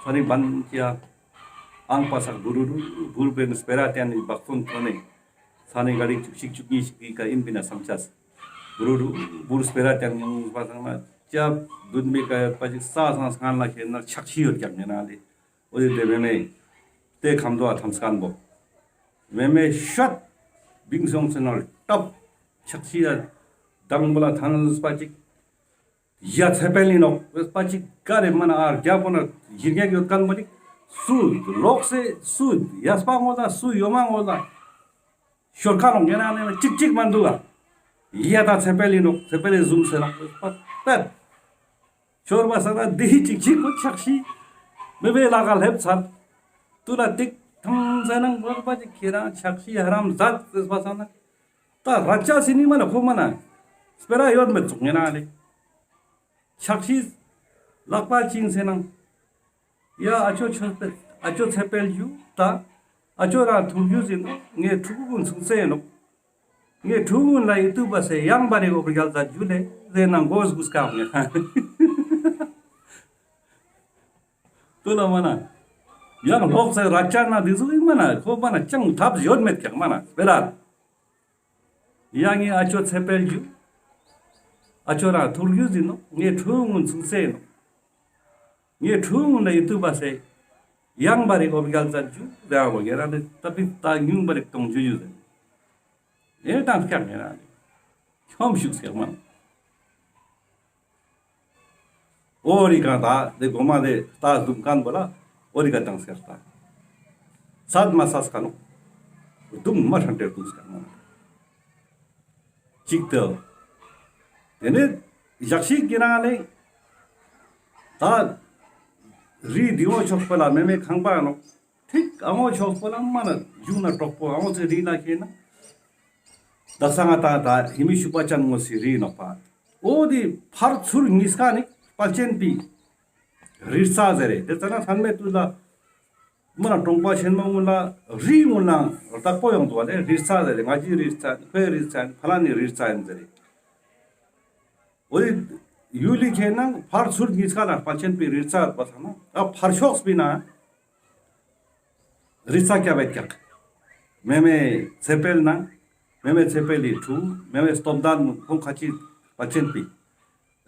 ས་ནི་བན་ཀྱ་ཨང་པ་སག་བུ་རུ་རུ་བུར་བེ་ནི་སྤེ་ར་ཏན་ནི་བག་སྟོན་ཐོན་ནི། ས་ནི་ག་རིག་བཅུ་གཅིག་བཅུ་གཉིས་ཤིག་གི་ཀ་ཨིན་པི་ན་སམ་ཆས། བུ་རུ་རུ་བུར་སྤེ་ར་ཏན་ཡོང་སྤ་སང་ན་ཅབ་དུན་པི་ཀ་ཡོད་པ་ཅིག་ས་སང་སྔན་ལ་ཁེ་ན་ཆག་ཤི་ཡོད་ཀྱག་ངེ་ན་ལེ། འོ་དེ་དེ་མེ་མེ་དེ་ཁམ་དོ་ཨ་ཐམ་སྐན་བོ། མེ་མེ་ཤད་བིང་སོང་སེ་ནོ་ལ་ཏབ་ཆག་ཤི་ཡ་དང་བོ་ལ་ཐང་ལ་སྤ་ཅིག་ཡ་ཚེ་འཕེལ་ཡིན་ནོག་སྤ་ཅིག་ག་རེ་མ་ན་ཨ་རྒྱ་པོ་ན་ཡིར་ངེག་ཡོད་ཁན་བོ་ནི་སུ་ལོག་སེ་སུ་ཡ་སྤ་ངོ་ད་སུ་ཡོ་མ་ངོ་ད། ཤོར་ཁ་ནོག་ངེ་ན་ནེ་ཅིག་ཅིག་མ་འདུག་ག་ཡ་ད་ཚེ་འཕེལ་ཡིན་ནོག་ཚེ་འཕེལ་ལེ་ཟུམ་སེ་ནོག་པད་པད། ཤོར་བ་ས་ན་དེ་ཅིག་ཅིག་གོ་ཆག་ཤི། མེ་མེ་ལ་ཀ་ལེབ་ཚར། ཏུ་ལ་ཏིག་ཐང་ཟེར་ནང་བོར་བ་ཅིག་ཁྱེ་རང་ཆག་ཤི་ཧ་རམ་ཟད་ཟེར་བ་ས་ན། ད་ར་ཅ་སི་ནི་མ་ན་ཁོ་མ་ན། སྤེ་ར་ཡོད་མེད་ཙུག་ངེ་ན་ལེ། ཆག་ཤི་ལག་པ་ཅིན་སེ་ནང་། ཡ་ཨ་ཅོ་ཆོས་པེ་ཨ་ཅོ་ཚེ་འཕེལ་ཇུ་ད། ཨ་ཅོ་རང་ཐུག་ཇུ་ཟིན་ནོ་ངའི་ཕྲུ་གུ་གུན་ཚུགས་སེ་ནོ། ངའི་ཕྲུ་གུ་གུན་ལ་ཡི་ཏུ་བ་སེ་ཡང་བ་རེ་འོ་བར་རྒྱལ་ད་ཇུ་ལེ་ཟེར་ན་མགོ་སྒུར་སྐབས་ངེ་ཧ། ཏུ་ལ་མ་ན། ཡང་ལོག་སེ་ར་ཅ་ན་འདི་ཟུག་ཡིན་མ་ན་ཁོ་མ་ན་ཅང་ཐབས་ཡོད་མེད་ཀྱག་མ་ན་སྤེ་ར། ཡ་ངའི་ཨ་ཅོ་ཚེ་འཕེལ་ཇུ། ཨ་ཅོ་རང་ཐུག་ཇུ་ཟིན་ནོ་ངའི་ཕྲུ་གུ་གུན་ཚུགས་སེ་ནོ། ངའི་ཕྲུ་གུ་གུན་ལ་ཡི་ཏུ་བ་སེ། ཡང་བ་རེ་འོ་བར་རྒྱལ་ད་ཇུ་ཟེར་བ་ངེ་རང་ལེ་ད་པི་ད་ཉུང་བ་རེ་གཏོང་ཇུ་ཇུ་ཟེར། ཨེ་དང་སྐྱག་ངེ་རང་ལེ། ཁྱོམ་ཤུགས་སྐྱག་མ། འོ་རི་ཀ་ད་དེ་གོ་མ་དེ་ལྟ་དུམ་ཁན་བོ་ལ་འོ་རི་ཀ་དང་སྐྱག་ད། སད་མ་སད་ཁ་ནོ། དུམ་མ་ཧྲན་ཏེ་དུམ་སྐྱག་མ། ཅིག་ཏུ། དེ་ནས་ཞག་ཞིག་གི་རང་ལེ། ད་རི་དེ་འོ་ཕྱོགས་པ་ལ་མེ་མེ་ཁང་པ་ནོ། ཐིག་ཨ་འོ་ཕྱོགས་པ་ལ་མ་ན་ཇུ་ན་གྲོག་པོ་ཨ་འོ་ཚེ་རི་ལ་ཁེ་ན། ད་ས་ང་ད་ད་ཧི་མི་ཤུག་པ་ཅན་ངོ་སི་རི་ནོག་པ། འོ་དེ་ཕར་ཚུར་གཉིས་ཀ་ནི་དཔལ་ཆེན་པི་རི་རྩ་ཟེར་རེ། དེ་ཙ་ན་ཚན་མེ་ཏུ་ལ་མ་ན་གྲོང་པ་ཆེན་མོ་ངུན་ལ་རི་ངུན་ལ་བདག་པོ་ཡོང་དུག་པ་ལེ། རི་རྩ་ཟེར་རེ། ང་ཅི་རི་རྩ་ཁོའི་རི་རྩ་ཕ་ལ་ནི་རི་རྩ་ཡིན་ཟེར་རེ། འོ་དེ་ཡུལ་ལི་ཁེ་ན་ཕར་ཚུར་གཉིས་ཀ་ལ་དཔལ་ཆེན་པི་རི་རྩ་ཡོད་པ་ཚང་ན་ཨ་ཕར་ཕྱོགས་པི་ན། རི་རྩ་སྐྱབས་ཡོད་ཀྱག་མེ་མེ་ཚེ་འཕེལ་ན། མེ་མེ་ཚེ་འཕེལ་ལི་ཕྲུ་མེ་མེ་སྟོབས་ལྡན་ཁོང་ཁ་ཅིག་དཔལ་ཆེན་པི་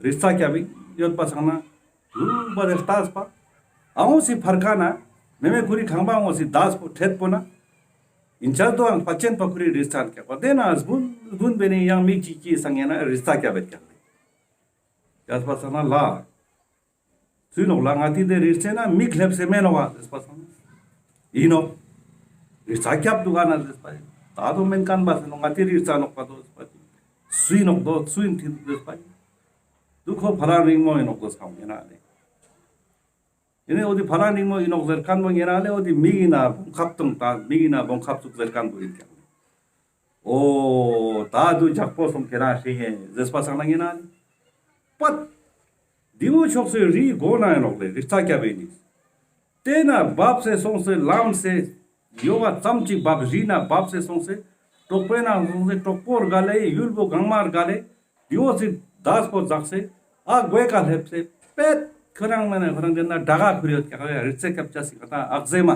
རི་རྩ་སྐྱབས་ཡོད་པ་ཚང་ན་ལུ་བ་རེ་ལྟས་པ། ཨ་འོ་སི་ཕར་ཀ་ན་མེ་མེ་ཁུ་རི་ཁང་པ་འོ་སི་དས་པོ་ཁྲེད་པོ་ན། ཨིན་ཅག་དོ་ཨང་དཔལ་ཆེན་པ་ཁུ་རི་རི་རྩ་སྐྱབས་པ་དེ་ན་སྦུན་སྦུན་བེ་ནི་ཡང་མིག་ཅིག་ཅིག་སང་ཡ་ན་རི་རྩ་སྐྱབས་ཡོད་ཀྱག་ལེ། ཡ་པ་ཚང་ན་ལ། སུ་ནོག་ལ་ང་ཏི་དེ་རི་རྩེ་ན་མིག་ལེབ་སེ་མེ་ནོག་ཨ་ཟེར་པ་སང་། ཡིན་ནོག་རི་རྩ་སྐྱབས་དུག་ག་ན་ཟེར་པ། ད་དོ་མེན་ཁན་པ་ཟེར་ནོག་ང་ཏི་རི་རྩ་ནོག་པ་དོ་ཟེར་པ། སུ་ཡིན་ནོག་དོ་སུ་ཡིན་ཏི་དུག་ཟེར་པ། དུ་ཁོ་ཕ་ར་རིང་མོ་ཡིན་ནོག་དོ་སང་ཡིན་ན་ལེ། ཡིན་ནེ་འོ་དེ་ཕ་ར་རིང་མོ་ཡིན་ནོག་ཟེར་ཁན་བོ་ཡིན་ན་ལེ། འོ་དེ་མིག་ཡིན་ན་བོང་ཁབ་དང་ད་མིག་ཡིན་ན་བོང་ཁབ་ཚུགས་ཟེར་ཁན་བོ་ཡིན་ཀྱག་འོ་ད་དུ་ཇག་པོ་སོང་ཁྱེ་རང་ཤེས་ཡིན་ཟེར་པ་སང་ན་ངེ་ན་ནི། པད། དེ་འོ་ཕྱོགས་སེ་རིའི་མགོ་ན་ཡིན་ནོག་ལེ་རི་རྩ་སྐྱབས་ཡིན་ནི། དེ་ན་བབས་སེ་སོང་སེ་ལམ་སེ། ཡོ་བ་ཙམ་ཅིག་བབས་རི་ན་བབས་སེ་སོང་སེ། གྲོག་པོའི་ནང་སོང་སེ་གྲོག་པོར་ག་ལེ་ཡུལ་བོ་གང་མར་ག་ལེ། དེ་འོ་སི་དས་པོ་འཛག་སེ། ཨ་གོའི་ཀ་ལེབས་སེ། པད། ཁོ་རང་མ་ན་ཁོ་རང་དེ་ན་དྲ་ག་ཁུར་ཡོད་ཀྱག་ལེ་རི་རྩེ་སྐྱབས་ཅེས་སི་ཀ་ད་ཨག་ཟེ་མ།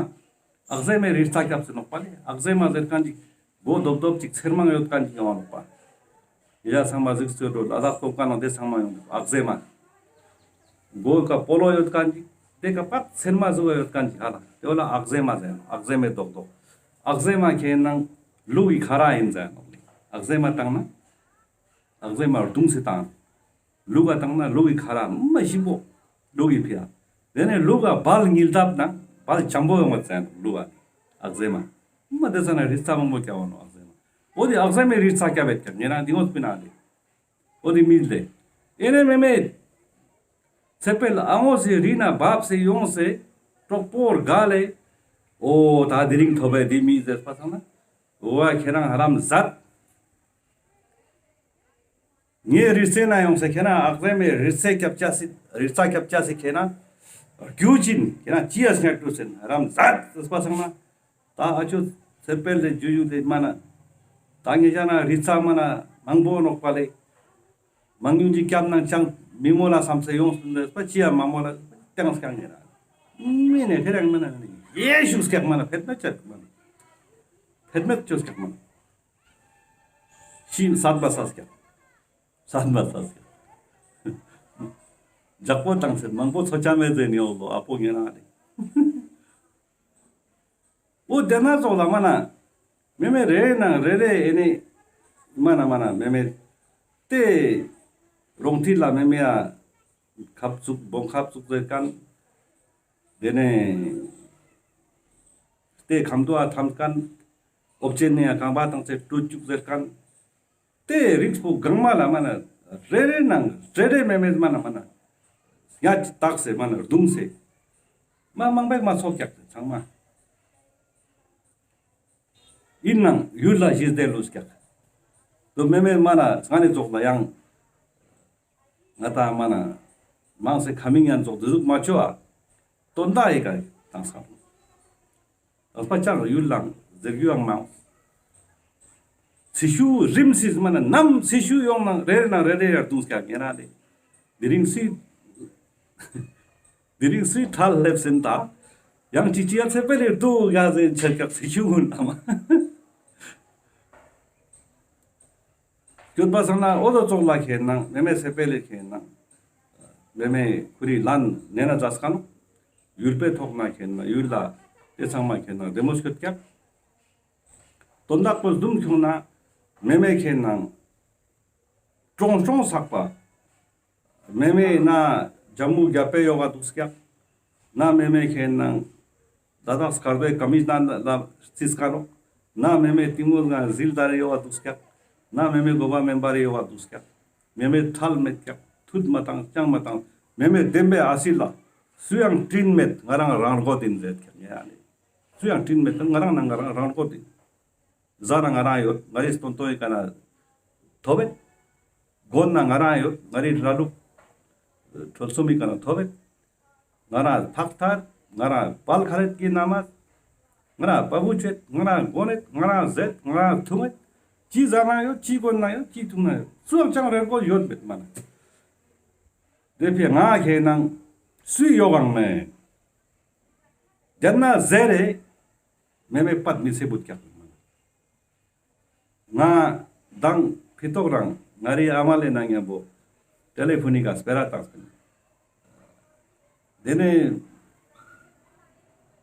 ཨག་ཟེ་མའི་རི་རྩ་སྐྱབས་སེ་ནོག་པ་ལེ། ཨག་ཟེ་མ་ཟེར་ཁན་ཅིག་མགོ་རྡོབ་རྡོབ་ཅིག་ཚེར་མང་ཡོད་ཁན་ཅིག་ཡོང་ནོག་པ། ཡ་ཚང་མ་གཟིགས་སོ་འགྲོ་ལ་དྭགས་སྟོང་ཁ་ནང་དེ་ཚང་མ་ཡོང་ནོག་ཨག་ཟེ་མ། མགོ་ཀ་སྤོ་ལོ་ཡོད་ཁན་ཅིག་དེ་ཀ་པད་ཚེར་མ་ཟུག་ཡོད་ཁན་ཅིག་ཧ་ལ་དེ་བོ་ལ་ཨག་ཟེ་མ་ཟེར་ནོག་ཨག་ཟེ་མའི་རྡོག་རྡོག་ཨག་ཟེ་མ་ཁྱེ་ནང་ལུག་གི་ཁ་ར་ཡིན་ཟེར་ནོག་ལེ། ཨག་ཟེ་མ་བཏང་ན། ཨག་ཟེ་མ་རྡུང་སེ་བཏང་། ལུག་ག་བཏང་ན་ལུག་གི་ཁ་ར་མ་ཞིམ་པོ། ལུག་གི་ཕི་ཡ། དེ་ནས་ལུག་ག་བལ་ཉིལ་དབ་ན་བལ་ཅམ་པོ་ཡོང་བ་ཙན་ལུག་ག། ཨག་ཟེ་མ། མ་དེ་ས་ན་རི་རྩ་མང་པོ་སྐྱབས་ནོག་ཨག་ཟེ་མ། འོ་དེ་ཨག་ཟེ་མའི་རི་རྩ་སྐྱབས་ཡོད་ཀྱག་ངེ་ན་དེ་ངོ་སྤི་ན་ལེ། འོ་དེ་མི་ལེ། ཨེ་ནེ་མེ་མེ། ཚེ་འཕེལ་ཨ་ངོ་སི་རི་ན་བབས་སེ་ཡོང་སེ། གྲོག་པོར་ག་ལེ། འོ་ད་དེ་རིང་ཐོབ་པའི་དེ་མི་ཟེར་པ་སང་ན། འོ་ཁྱེ་རང་ཧ་ལམ་ཟད། ངའི་རི་རྩེ་ན་ཡོང་སེ་ཁྱེ་ན་ཨག་ཟེ་མའི་རི་རྩེ་སྐྱབས་ཅེས་སི་རི་རྩ་སྐྱབས་ཅེས་སི་ཁྱེ་ན། རྒྱུ་ཅིན་ཁྱེད་རང་ཅི་ཡ་སྙད་དུ་སེན་རམ་ཟད་ཟེར་པ་སང་ན། ད་ཨ་ཅོ་ཚེ་འཕེལ་ལེ་ཇུ་ཇུ་ལེ་མ་ན། ད་ངེད་ཅག་ན་རི་ཚ་མ་ན་མང་པོ་ནོག་པ་ལེ། མང་ཉུང་ཅིག་སྐྱབས་ནང་ཅང་མི་མོ་ལ་བསམ་སེ་ཡོང་སུན་ཟེར་པ་ཅི་ཡ་མ་མོ་ལ་ཏེང་སྐྱང་ངེ་ར། མི་ནེ་ཁེ་རང་མ་ན་ཡེ་ཤུ་སྐྱག་མ་ན་ཕེད་མེད་ཅག་མ་ན། ཕེད་མེད་ཅོ་སྐྱག་མ་ན། ཤི་སད་པ་སད་སྐྱག་སད་པ་སད་སྐྱག་ཇག་པོ་ཏང་སེ་མང་པོ་ཚོ་ཆ་མེད་ཟེར་ནི་འོ་ལོ་ཨ་པོ་ངེ་རང་ལེ། འོ་དེ་ན་ཙོགས་ལ་མ་ན། མེ་མེ་རེ་ནང་རེ་རེ་ཨེ་ནི། མ་ན་མ་ན་མེ་མེ། ཏེ། རོང་ཐིལ་ལ་མེ་མེ་ཡ། ཁབ་ཙུག་བོང་ཁབ་ཙུག་ཟེར་ཁན། དེ་ནས། ཏེ་ཁམ་དུ་ཨ་ཐམ་ཁན། ཨོབ་ཅེ་ནི་ཡ་རྐང་པ་ཏང་སེ་ཀྲུ་ཅུག་ཟེར་ཁན། ཏེ་རིགས་པོ་གང་མ་ལ་མ་ན་རེ་རེ་ནང་རེ་རེ་མེ་མེ་མ་ན་མ་ན་ཡ་ཅི་བཏགས་སེ་མ་ན་རྡུང་སེ་མ་མང་པོ་མ་ཚོགས་ཀྱག་ཚང་མ་ཨིན་ནང་ཡུལ་ལ་གཞི་བདེ་ལུས་ཀྱག་དོ་མེ་མེ་མ་ན་ཚང་ནི་ཙོགས་ལ་ཡང་ང་ཏང་མ་ན་མང་སེ་ཁ་མིང་ཡང་ཙོགས་དེ་ཟུག་མ་ཆོ་ཨ་དོན་དག་ཡི་ག་དང་སང་། ཨ་པ་ཅག་ཡུལ་ལང་ཟེར་རྒྱུ་ཡང་མང་། སི་ཤུ་རིམ་སིས་མ་ན་ནམ་སི་ཤུ་ཡོང་ན་རེ་རེ་ན་རེ་རེ་ཡར་དུང་སྐྱག་ངེ་ར་ལེ། དེ་རིང་སི་དེ་རིང་སི་ཁྲལ་སླེབས་སེན་ད། ཡང་ཅི་ཅི་ཡ་ཚེ་འཕེལ་ལེ་དུ་ཡ་ཟེར་ཆེ་སྐྱག་སི་ཤུ་གུན་ཨ་མ། སྐྱོད་པ་སང་ན་འོ་དོ་ཙོགས་ལ་ཁེན་ན་མེ་མེ་ཚེ་འཕེལ་ལེ་ཁེན་ན་མེ་མེ་ཁུ་རི་ལན་ནེ་ན་ཛས་ཁན་ནོ། ཡུལ་པའི་ཐོག་ན་ཁེན་ན་ཡུལ་ལ་ཏེ་ཚང་མ་ཁེན་ན་བདེ་མོ་སྐྱོད་ཀྱག་དོན་དག་པོ་ཟུམ་ཁྱོང་ན་མེ་མེ་ཁེན་ན་ཀྲོང་ཀྲོང་སག་པ། མེ་མེ་ན་ཇམ་མུ་རྒྱ་པེ་ཡོ་ག་དུག་སྐྱག་ན་མེ་མེ་ཁེན་ན་ད་དག་སྐར་བེ་ཀ་མི་ཤ་ནར་ལ་རྩིས་ཀ་ནོག་ན་མེ་མེ་ཏིང་མོ་ང་ཟིལ་དར་ཡོ་ག་དུག་སྐྱག་ན་མེ་མེ་གོ་བ་མེན་པར་ཡོ་ག་དུག་སྐྱག་མེ་མེ་ཁྲལ་མེད་སྐྱག་ཐུད་མ་ཏང་ཅང་མ་ཏང་མེ་མེ་བདེན་པའི་ཨ་སི་ལ་སུ་ཡང་དྲིན་མེད་ང་རང་རང་རྒོད་ཨིན་ཟེར་སྐྱག་ངེ་ཨ་ནི་སུ་ཡང་དྲིན་མེད་ང་རང་ན་ང་རང་རང་རྒོད་ཨིན། ཟ་ན་ང་རང་ཡོད། ང་རི་སྟོན་ཐོ་ཡི་ཀ་ན་ཐོབ་བེད། གོན་ན་ང་རང་ཡོད། ང་རི་ར་ལུག་ཁྲོལ་སོ་མི་ཀ་ན་ཐོབ་བེད། ང་རང་ཐག་ཐར། ང་རང་པལ་ཁ་རེད་ཀྱི་ན་མ། ང་རང་པ་བུ་ཆེད། ང་རང་གོན་ནེད། ང་རང་ཟེད། ང་རང་ཐུང་ནེད། ཅི་ཟ་ན་ཡོད། ཅི་གོན་ན་ཡོད། ཅི་ཐུང་ན་ཡོད། སུ་ཡང་ཅང་རེ་གོ་ཡོད་མེད་མ་ན། དེ་ཕི་ང་ཁེ་ནང་སུའི་ཡོ་གང་མེད། དེ་ན་ཟེར་རེ། མེ་མེ་པད་མི་ཚེ་བུད་ཀྱག་ང་དང་ཕི་ཏོག་རང་ང་རི་ཨ་མ་ལེ་ན་ཉམ་པོ་ཏེ་ལེ་ཕུ་ནི་ག་སྤེ་ར་ཏང་སྤེ་ན། དེ་ནེ་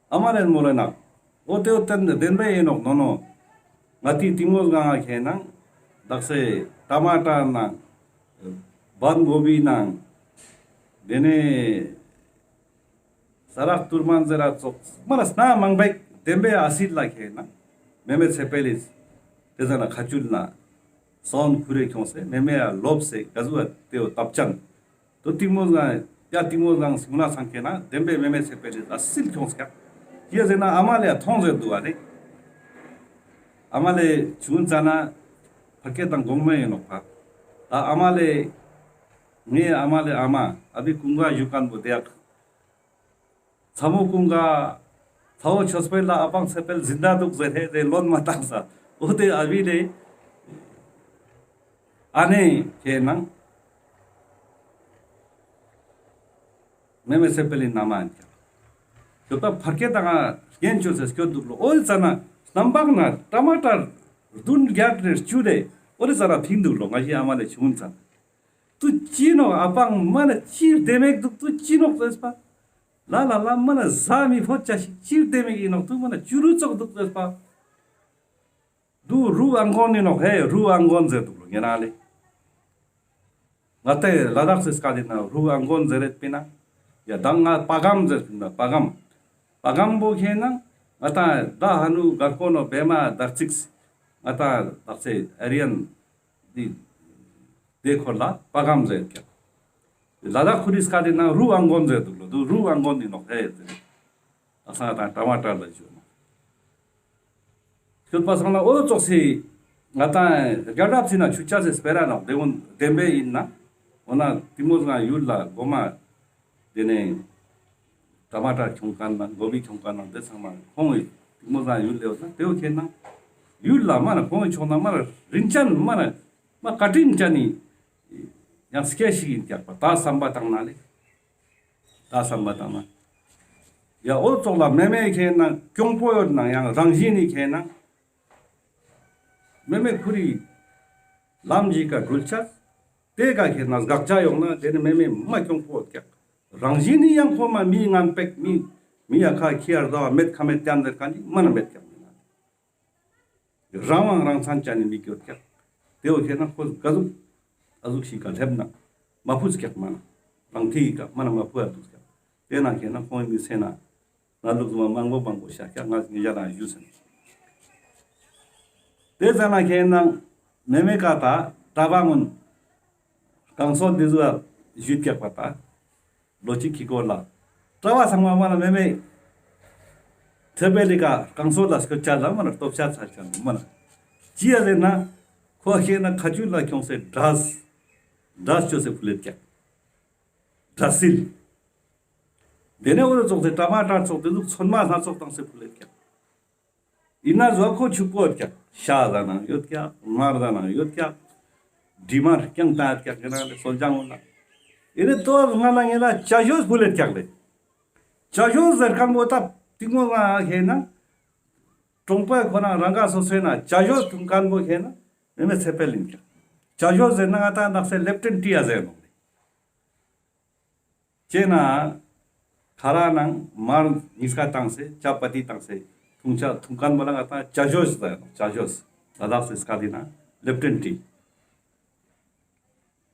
ཨ་མ་ལེ་མོ་ལེ་ན་འོ་ཏེ་འོ་ཏན་དེན་བེ་ཨིན་ནོག་ནོ་ནོ། ང་ཏི་ཏིང་མོ་གང་ང་ཁེ་ནང་དག་སེ་ཏ་མ་ཏ་ནང་བན་གོ་བི་ནང་དེ་ནེ་ས་རག་ཏུར་མན་ཟེར་ར་ཙོགས་མ་ལ་སྣ་མང་པོ་དེན་བེ་ཨ་སིལ་ལ་ཁེ་ན་མེ་མེ་ཚེ་འཕེལ་ལིས་ཏེ་ཟ་ན་ཁ་ཆུལ་ན་སོན་ཁུ་རེ་ཁྱོང་སེ་མེ་མེ་ཡ་ལོབ་སེ་ག་ཟུ་བ་ཏེ་བོ་ཏབ་ཅན་དོ་ཏིང་མོ་ཟང་ཡ་ཏིང་མོ་ཟང་སིང་ན་སང་ཁེ་ན་དེན་བེ་མེ་མེ་ཚེ་འཕེལ་ལིས་ཨ་སིལ་ཁྱོང་སེ་ཀ་ཡ་ཟེར་ན་ཨ་མ་ལེ་ཡ་ཐོང་ཟེར་དུག་བ་ལེ། ཨ་མ་ལེ་ཆུང་ཙ་ན་ཕ་སྐད་དང་གོང་མ་ཨིན་ནོག་པ། ད་ཨ་མ་ལེ་ངའི་ཨ་མ་ལེ་ཨ་མ་ཨ་བི་ཀུན་དགའ་ཞུ་ཁན་བོ་དེ་ཡག་ཚ་མོ་ཀུན་དགའ་ཚ་བོ་ཆོས་འཕེལ་ལ་ཨ་པང་ཚེ་འཕེལ་ཟིན་ད་དུག་ཟེར་ཧེ་ཟེར་ལོན་མ་ཏང་ས་འོ་དེ་ཨ་བི་ལེ་ཨ་ནེ་ཁེ་ནང་མེ་མེ་ཚེ་འཕེལ་ལི་ན་མ་ཨིན་ཀྱང་ཁྱོད་ད་ཕར་སྐད་དང་རྒྱན་ཆོས་སེ་སྐྱོད་དུག་ལོ། འོ་ཙ་ན་སྣམ་བག་ན་ཏ་མ་ཏ་རྡུན་རྒྱ་རེ་བཅུ་རེ་འོ་རེ་ཙ་ན་ཕིང་དུག་ལོ། ང་ཞི་ཨ་མ་ལེ་ཆུང་ཙ་ན། དུ་ཅི་ནོག་ཨ་པང་མ་ན་ཅི་བདེ་མེག་དུག་དུ་ཅི་ནོག་ཟེར་པ། ལ་ལ་ལ་མ་ན་ཟ་མི་ཕོད་ཅ་ཞིག་ཅི་བདེ་མེག་ཨིན་ནོག་དུ་མ་ན་ཅུ་རུ་ཙོག་དུག་ཟེར་པ། དུ་རུ་ཨང་གོན་ཨིན་ནོག་ཧེ་རུ་ཨང་གོན་ཟེར་དུག་ལོ་ངེ་ན་ལེ། ང་ཏེ་ལ་དྭགས་སི་སྐད་དི་ན་རུ་ཨང་གོན་ཟེར་རེད་པིན་ན། ཡ་དང་ང་པ་གམ་ཟེར་པིན་ན་པ་གམ། པ་གམ་བོ་ཁེ་ན་ང་ཏང་ད་ཧ་ནུ་གར་ཀོ་ནོ་བེ་མ་དར་ཙིགས་ང་ཏང་དག་ས་ཨ་རི་ཡན་དི་དེ་ཁོར་ལ་པ་གམ་ཟེར་ཀྱག་ལ་དྭགས་ཁོ་རི་སྐད་དི་ན་རུ་ཨང་གོན་ཟེར་དུག་ལོ། དུ་རུ་ཨང་གོན་ནི་ནོག་ཧེ་ཟེར། ཨ་ས་ང་ཏང་ཊ་མ་ཊར་ལ་ཞུ་ནོག་སྐྱོད་པ་སང་ན་འོ་ཙོགས་སི་ང་ཏང་རྒྱལ་རབས་སི་ན་ཆུ་ཆ་སི་སྤེ་ར་ནོག་དེ་བོ་དེན་བེ་ཨིན་ན། འོ་ན་ཏིང་མོ་ང་ཡུལ་ལ་གོ་མ་དེ་ནེ་ ཊ་མ་ཊར་ཁྱོང་ཁན་ན་གོ་བི་ཁྱོང་ཁན་ན་དེ་ཚང་མ་ཁོང་གི་ཏིང་མོ་ཟ་ཡུལ་ལེ་བ་ད་དེ་བོ་ཁེ་ན་ཡུལ་ལ་མ་ན་ཁོང་གི་ཕྱོགས་ན་མ་ན་རིན་ཅན་མ་ན་མ་བཀའ་དྲིན་ཅན་ནི་ཡང་སྐྱེ་ཞིག་ཡིན་ཀྱག་པ་ད་བསམ་པ་བཏང་ན་ལེ། ད་བསམ་པ་བཏང་ན། ཡ་འོ་ཙོགས་ལ་མེ་མེ་ཁེ་ན་གྱོང་པོ་ཡོད་ན་ཡང་རང་བཞིན་ནི་ཁེ་ན། མེ་མེ་ཁུ་རི་ལམ་ཞིག་ག་འགྲུལ་ཆ། དེ་ག་ཁེ་ན་དགག་བྱ་ཡོང་ན་དེ་ནི་མེ་མེ་མ་གྱོང་པོ་ཡོད་ཀྱག་རང་བཞིན་ནི་ཡང་ཁོ་མ་མི་ངན་པེག་མི་མི་ཡ་ཁ་ཁི་ཡར་ཟ་བ་མེད་ཁ་མེད་ཏན་ཟེར་ཁན་ནི་མ་ན་མེད་ཀྱག་མེ་ན། རང་དབང་རང་མཚན་ཅན་ནི་མི་སྐྱོད་ཀྱག་དེ་བོ་ཁེ་ན་ཁོ་ག་ཟུག་ཨ་ཟུག་ཞིག་ག་སླེབས་ན་མ་ཕུད་ཀྱག་མ་ན་རང་ཐིག་ག་མ་ན་མ་ཕུད་ཨ་འདུག་ཀྱག་དེ་ན་ཁེ་ན་ཁོང་མི་སེ་ན་ན་ལུག་མ་མང་པོ་མང་པོ་ཤ་ཀྱག་ང་ཉེ་རང་ཞུ་སེ་ན། དེ་ཙ་ན་ཁེ་ན་མེ་མེ་ཀ་ད་གྲྭ་པ་ངུན་རྐང་སོ་འདི་ཟུ་ཞུས་ཀྱག་པ་ད། ལོ་གཅིག་གི་སྐོར་ལ། གྲྭ་པ་ཚང་མ་མ་ན་མེ་མེ། ཚེ་འཕེལ་ལི་ཀ་རྐང་སོ་ལ་སྐྱོད་ཅ་ལ་མ་ན་སྟོབས་ཆ་ཚ་ཅ་ལ་མ་ན། ཅི་ཡ་ཟེར་ན། ཁོ་ཁེ་ན་ཁ་ཆུ་ལ་ཁྱོངས་སེ་འདྲ། འདྲ་ཅོས་སེ་ཕུལ་ལེད་ཀྱག་འདྲ་སིལ། དེ་ནས་འོ་ཙོགས་སེ་གྲྭ་མ་གྲྭ་ཙོགས་དེ་ཟུག་ཚོད་མ་སྣ་ཚོགས་བཏང་སེ་ཕུལ་ལེད་ཀྱག་ཡིན་ན་ཟོ་ཁོ་ཕྱུག་པོ་ཡོད་ཀྱག་ཤ་ཟ་ན་ཡོད་ཀྱག་མར་ཟ་ན་ཡོད་ཀྱག་འདྲི་མར་རྐྱང་བཏང་ཡོད་ཀྱག་ཡིན་ན་ལེ་སོལ་ལྗང་འོ་ན། ཡིན་ནི་ཏོ་ང་ལ་ངེ་ལ་ཅ་ཞོས་ཕུལ་ལེད་ཀྱག་ལེ། ཅ་ཞོས་ཟེར་ཁན་པོ་ད་ཏིང་མོ་ང་ཁེ་ན། གྲོང་པ་ཁོ་ན་རང་ག་སོ་སོའི་ན་ཅ་ཞོས་འཐུང་ཁན་པོ་ཁེ་ན་མེ་མེ་ཚེ་འཕེལ་ཡིན་ཀྱག་ཅ་ཞོས་ཟེར་ན་ང་ད་ནག་སེ་ལེབ་ཊན་ཊི་ཡ་ཟེར་ནོག་ལེ། ཅེ་ན། ཁ་ར་ནང་མར་ཉིས་ཀ་བཏང་སེ་ཅ་པ་ཏི་བཏང་སེ་འཐུང་ཅ་འཐུང་ཁན་པོ་ལ་ང་ད་ཅ་ཞོས་ཟེར་ནོག་ཅ་ཞོས། ལ་དྭགས་སི་སྐད་དི་ན་ལེབ་ཊན་ཊི།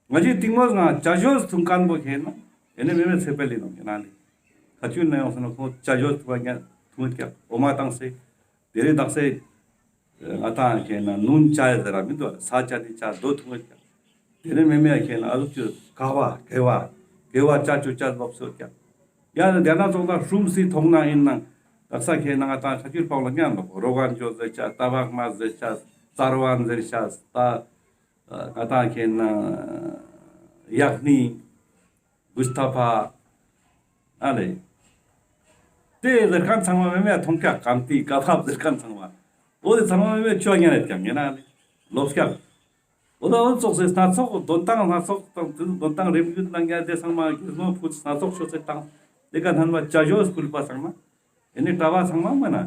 ང་ཅི་ཏིང་མོ་ང་ཅ་ཞོས་འཐུང་ཁན་པོ་ཁེ་ན་ཨེ་ནེ་མེ་མེ་ཚེ་འཕེལ་ལི་ནོག་ཡིན་ན་ལེ། ཁ་ཆུ་ན་ཡོང་སོང་ན་ཁོ་ཅ་ཞོས་འཐུང་བ་ཉ་འཐུང་ཀྱག་འོ་མ་བཏང་སེ། དེ་རིང་དག་སེ། ང་ཏང་ཁེ་ན་ནུན་ཅ་ཡ་ཟེར་ར་མི་འདུག་ས་ཅ་ནི་ཅ་དོ་འཐུང་ཡོད་ཀྱག་དེ་ནས་མེ་མེ་ཡ་ཁེ་ན་ཨ་ཟུག་ཅུ་ཀ་བ་གེ་བ་གེ་བ་ཅ་ཅུ་ཅ་ལོབ་སོ་ཀྱག་ཡ་ནི་དེ་ན་ཙོགས་ན་ཧྲུམ་སི་ཐོང་ན་ཡིན་ན་དག་ས་ཁེ་ན་ང་ཏང་ཁ་ཆུ་པང་ལ་ཉན་ལོ་རོ་གན་ཅོ་ཟེར་ཅ་ཏ་བག་མ་ཟེར་ཅ་ཙར་བན་ཟེར་ཅ་ཏ་ང་ཏང་ཁེ་ན་ཡག་ནི། གུས་ཐ་ཕ། ཨ་ལེ། དེ་ཟེར་ཁན་ཚང་མ་མེ་མེ་ཐོང་ཀྱག་གམ་ཏི་ཀ་ཕབ་ཟེར་ཁན་ཚང་མ། འོ་དེ་ཚང་མ་མེ་མེ་ཆོ་ཉན་རེད་ཀྱག་ཉན་ཨ་ལེ། ལོབས་ཀྱག་འོ་ད་འོ་ཙོགས་སེ་སྣ་ཚོགས་དོན་ཏང་སྣ་ཚོགས་དང་དེ་དོན་ཏང་རེམ་ཡུལ་ནང་ཡ་དེ་ཚང་མ་གེ་མོ་ཕུད་སྣ་ཚོགས་ཆོ་སེ་བཏང་། དེ་ཀ་ཐན་མ་ཅ་ཞོས་ཕུལ་པ་ཚང་མ། ཨེ་ནི་གྲྭ་པ་ཚང་མ་མ་ན།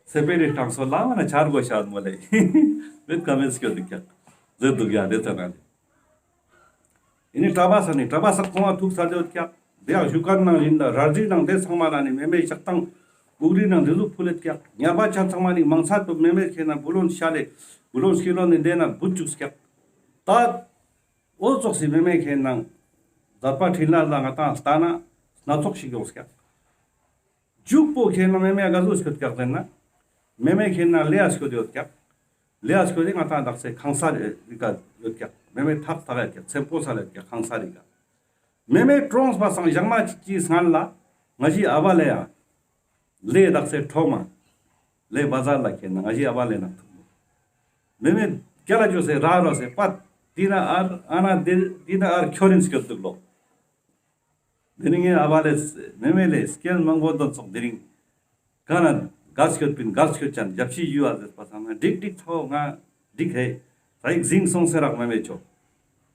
ཚེ་འཕེལ་ལི་གྲངས་སོ་ལ་མ་ན་ཆར་གོ་ཤ་མོ་ལེ། མེད་ཀ་མེད་སྐྱོ་འདུག་ཀྱག་ཟེར་འདུག་ཡ་དེ་ཙ་ན་ལེ། ཨེ་ནི་གྲྭ་པ་ས་ནི་གྲྭ་པ་ས་ཁོང་ང་ཐུག་ས་ལེ་ཡོད་ཀྱག་དེ་ཡང་ཞུ་ཀ་ནང་ཡིན་ད་ར་རྫི་ནང་དེ་ཚང་མ་ལ་ནི་མེ་མེ་ཞག་དང་འུག་རི་ནང་དེ་ཟུག་ཕུལ་ལེད་ཀྱག་ཉ་པ་ཆ་ཚང་མ་ནི་མང་ཚ་དུ་མེ་མེ་ཁེ་ན་བུ་ལོན་ཤ་ལེ་བུ་ལོན་ཤི་ལོན་ནི་དེ་ན་བུ་བཅུག་ཀྱག་ད་འོ་ཙོགས་སི་མེ་མེ་ཁེ་ན་མཛད་པ་འཕྲིན་ལས་ལ་ང་ཏང་ལྟ་ན་སྣ་ཚོགས་ཤིག་ཡོང་ཀྱག་མཇུག་པོ་ཁེ་ན་མེ་མེ་ག་ཟུག་སྐྱོད་ཀྱག་ཟེར་ན། མེ་མེ་ཁེ་ན་ལེ་ཡ་སྐྱོད་ཡོད་ཀྱག་ལེ་ཡ་སྐྱོད་དེ་ང་ཏང་དག་སེ་ཁང་ས་རི་ཀ་ཡོད་ཀྱག་མེ་མེ་ཐག་ཐག་ཡོད་ཀྱག་ཚེམ་པོ་ས་ལ་ཡོད་ཀྱག་ཁང་ས་རི་ཀ་མེ་མེ་གྲོངས་པ་སང་ཞག་མ་གཅིག་གི་སྔན་ལ་ང་ཞི་ཨ་བ་ལེ་ཡ། ལེ་དག་སེ་ཁྲོ་མ། ལེ་བ་ཟར་ལ་ཁེ་ན་ང་ཞི་ཨ་བ་ལེ་ན་ཐུག་མེ་མེ་སྐྱ་ལ་ཅོ་སེ་ར་རོ་སེ་པད། དེ་ན་ཨར་ཨ་ན་དེ་དེ་ན་ཨར་ཁྱོ་རིན་སྐྱོད་འདུག་ལོ། དེ་རིང་ངས་ཨ་བ་ལེ་མེ་མེ་ལེ་སྐྱེལ་མང་པོ་འདོན་ཚོགས་དེ་རིང་། ག་ན་ག་སྐྱོད་པིན་ག་སྐྱོད་ཅན་ཞབས་ཕྱི་ཡུ་ཨ་ཟེར་པ་སང་ན་འགྲིག་འགྲིག་ཐོ་ང་འགྲིག་ཧེ། ད་ཡིག་ཟིང་སོང་སེ་རག་མེ་མེ་ཆོ།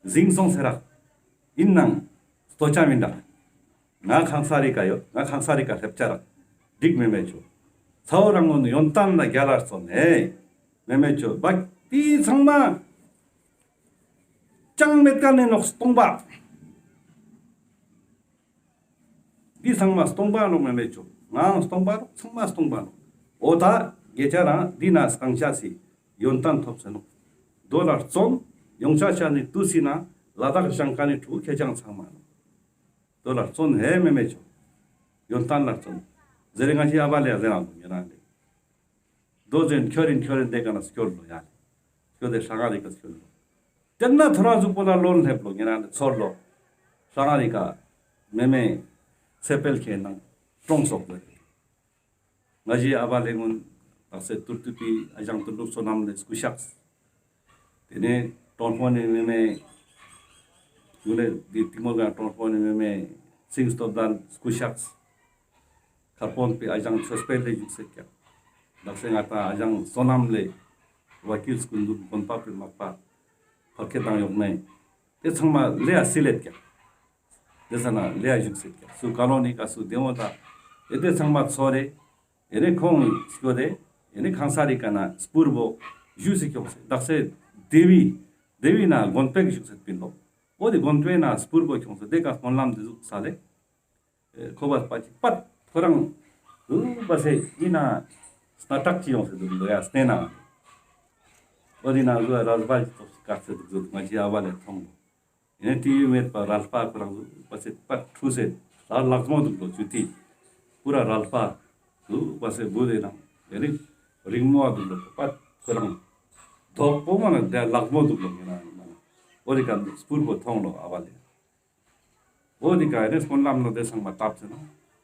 ཟིང་སོང་སེ་རག་ཡིན་ནང་། ལྟོ་ཆ་མིན་འདྲ། ང་ཁང་ས་རི་ཀ་ཡོད་ང་ཁང་ས་རི་ཀ་སླེབས་ཆ་རག་འགྲིག་མེ་མེ་ཆོ། ཚ་བོ་རང་ངོ་ནི་ཡོན་ཏན་ལ་རྒྱ་ལ་སོང་ནས། མེ་མེ་ཆོ་བག་དེ་ཚང་མ། ཅང་མེད་ཀ་ནས་ནོག་སྟོང་པ། འདི་ཚང་མ་སྟོང་པ་ནོག་མེ་མེ་ཆོ། ངའང་སྟོང་པ་ནོག་ཚང་མ་སྟོང་པ་ནོག་འོ་ད་དགེ་ཆ་རང་འདི་ན་སྐང་ཆ་སི་ཡོན་ཏན་ཐོབ་སེ་ནོག་རྡོ་ལ་བརྩོན། ཡོང་ཆ་ཆ་ནི་ཏུ་སི་ན་ལ་དྭགས་ཞང་ཀ་ནི་ཕྲུ་གུ་ཁེ་ཅང་ཚང་མ་ནོག་རྡོ་ལ་བརྩོན་ཧེ་མེ་མེ་ཆོ། ཡོན་ཏན་ལ་བརྩོན། ཟེར་རེ་ང་ཞི་ཨ་བ་ལེ་ཡ་ཟེར་རང་ལོ་ཉེ་རང་ལེ། རྡོ་ཟེར་ཁྱོད་རིན་ཁྱོད་རིན་དེ་ག་ན་སྐྱོར་ལོ་ཡ་ལེ། སྐྱོར་དེ་ཧྲ་ག་རི་ཀ་སྐྱོར་ལོ། དེ་ན་ཐོ་ར་གཟུགས་པོ་ལ་ལོན་སླེབས་ལོ་ཉེ་རང་ལེ་ཚོར་ལོ། ཧྲ་ག་རི་ཀ་མེ་མེ་ཚེ་འཕེལ་ཁེ་ནང་གྲོངས་སོག་ལེ། ང་ཞི་ཨ་བ་ལེ་ངུན་དག་སེ་ཏུར་ཏུ་པི་ཨ་ཞང་ཏུར་ལུག་བསོད་ནམས་ལེ་སྐུ་ཤགས། དེ་ནས་གྲོང་པོ་ནི་མེ་མེ། ཡུ་ལེ་འདི་ཏི་མོ་ག་གྲོང་པོ་ནི་མེ་མེ་སིང་སྟོབས་ལྡན་སྐུ་ཤགས། ས་པོན་པའི་ཨ་ཞང་ཆོས་འཕེལ་ལེ་བཞུགས་སེད་ཀྱག། དག་ས་ང་ཏང་ཨ་ཞང་བསོད་ནམས་ལེ་ཝ་ཀིལ་སྐུ་མདུན་དགོན་པ་པའི་མག་པ་ཕར་ཁེ་དང་ཡོག་ནེ་དེ་ཚང་མ་ལེ་ཡ་སི་ལེད་ཀྱག། དེ་ས་ན་ལེ་ཡ་བཞུགས་སེད་ཀྱག། སུ་ཀ་ལོ་ནི་ཀ་སུ་དེ་འོ་ད་ཨེ་དེ་ཚང་མ་ཚོ་རེ། ཨེ་ནེ་ཁོང་སྐྱོད་དེ་ཨེ་ནེ་ཁང་ས་རི་ཀ་ན་སྤུར་བོ་བཞུགས་སེ་ཁྱོངས་སེ་དག་ས་དེ་བི་དེ་བི་ན་དགོན་པེ་བཞུགས་སེད་པིན་ལོ། འོ་དེ་དགོན་པེ་ན་སྤུར་བོ་ཁྱོངས་སེ་དེ་ཀ་སྨོན་ལམ་དེ་ཟུག་ས་ལེ། ཁོ་བ་པ་ཅིག་པད་ཁོ་རང་དུ་པ་སེ་ཨིན་ན་སྣ་ཐག་ཅིག་ཡོང་སེ་དུག་ལོ་ཡ་སྟེ་ན། འོ་དེ་ན་ཟུ་ར་ཟ་བ་ཅིག་ཏོག་ཅིག་ཀ་སེ་དུག་ཟུ་ང་ཅི་ཨ་བ་ལེ་ཐོང་ལོ། ཡིན་ཏེ་ཡུ་མེད་པ་རལ་པ་ཁོ་རང་ཟུ་པ་སེ་པད་ཁྲུ་སེ་རལ་ལག་མོ་དུག་ལོ་ཅུ་ཏི་པུ་ར་རལ་པ་ཟུ་པ་སེ་བུ་དེ་ན་ཡ་རིག་རིག་མོ་བ་དུག་ལོ་པད་ཁོ་རང་དོག་པོ་མ་ན་དེ་ལག་མོ་དུག་ལོ་ངེ་ན་ཡིན་མ་ན་འོ་དེ་ཀ་སྤུར་བོ་ཐོང་ལོ་ཨ་བ་ལེ། འོ་དེ་ཀ་ནེ་སྨོན་ལམ་ནོ་དེ་ཚང་མ་བཏབ་ཚེ་ན་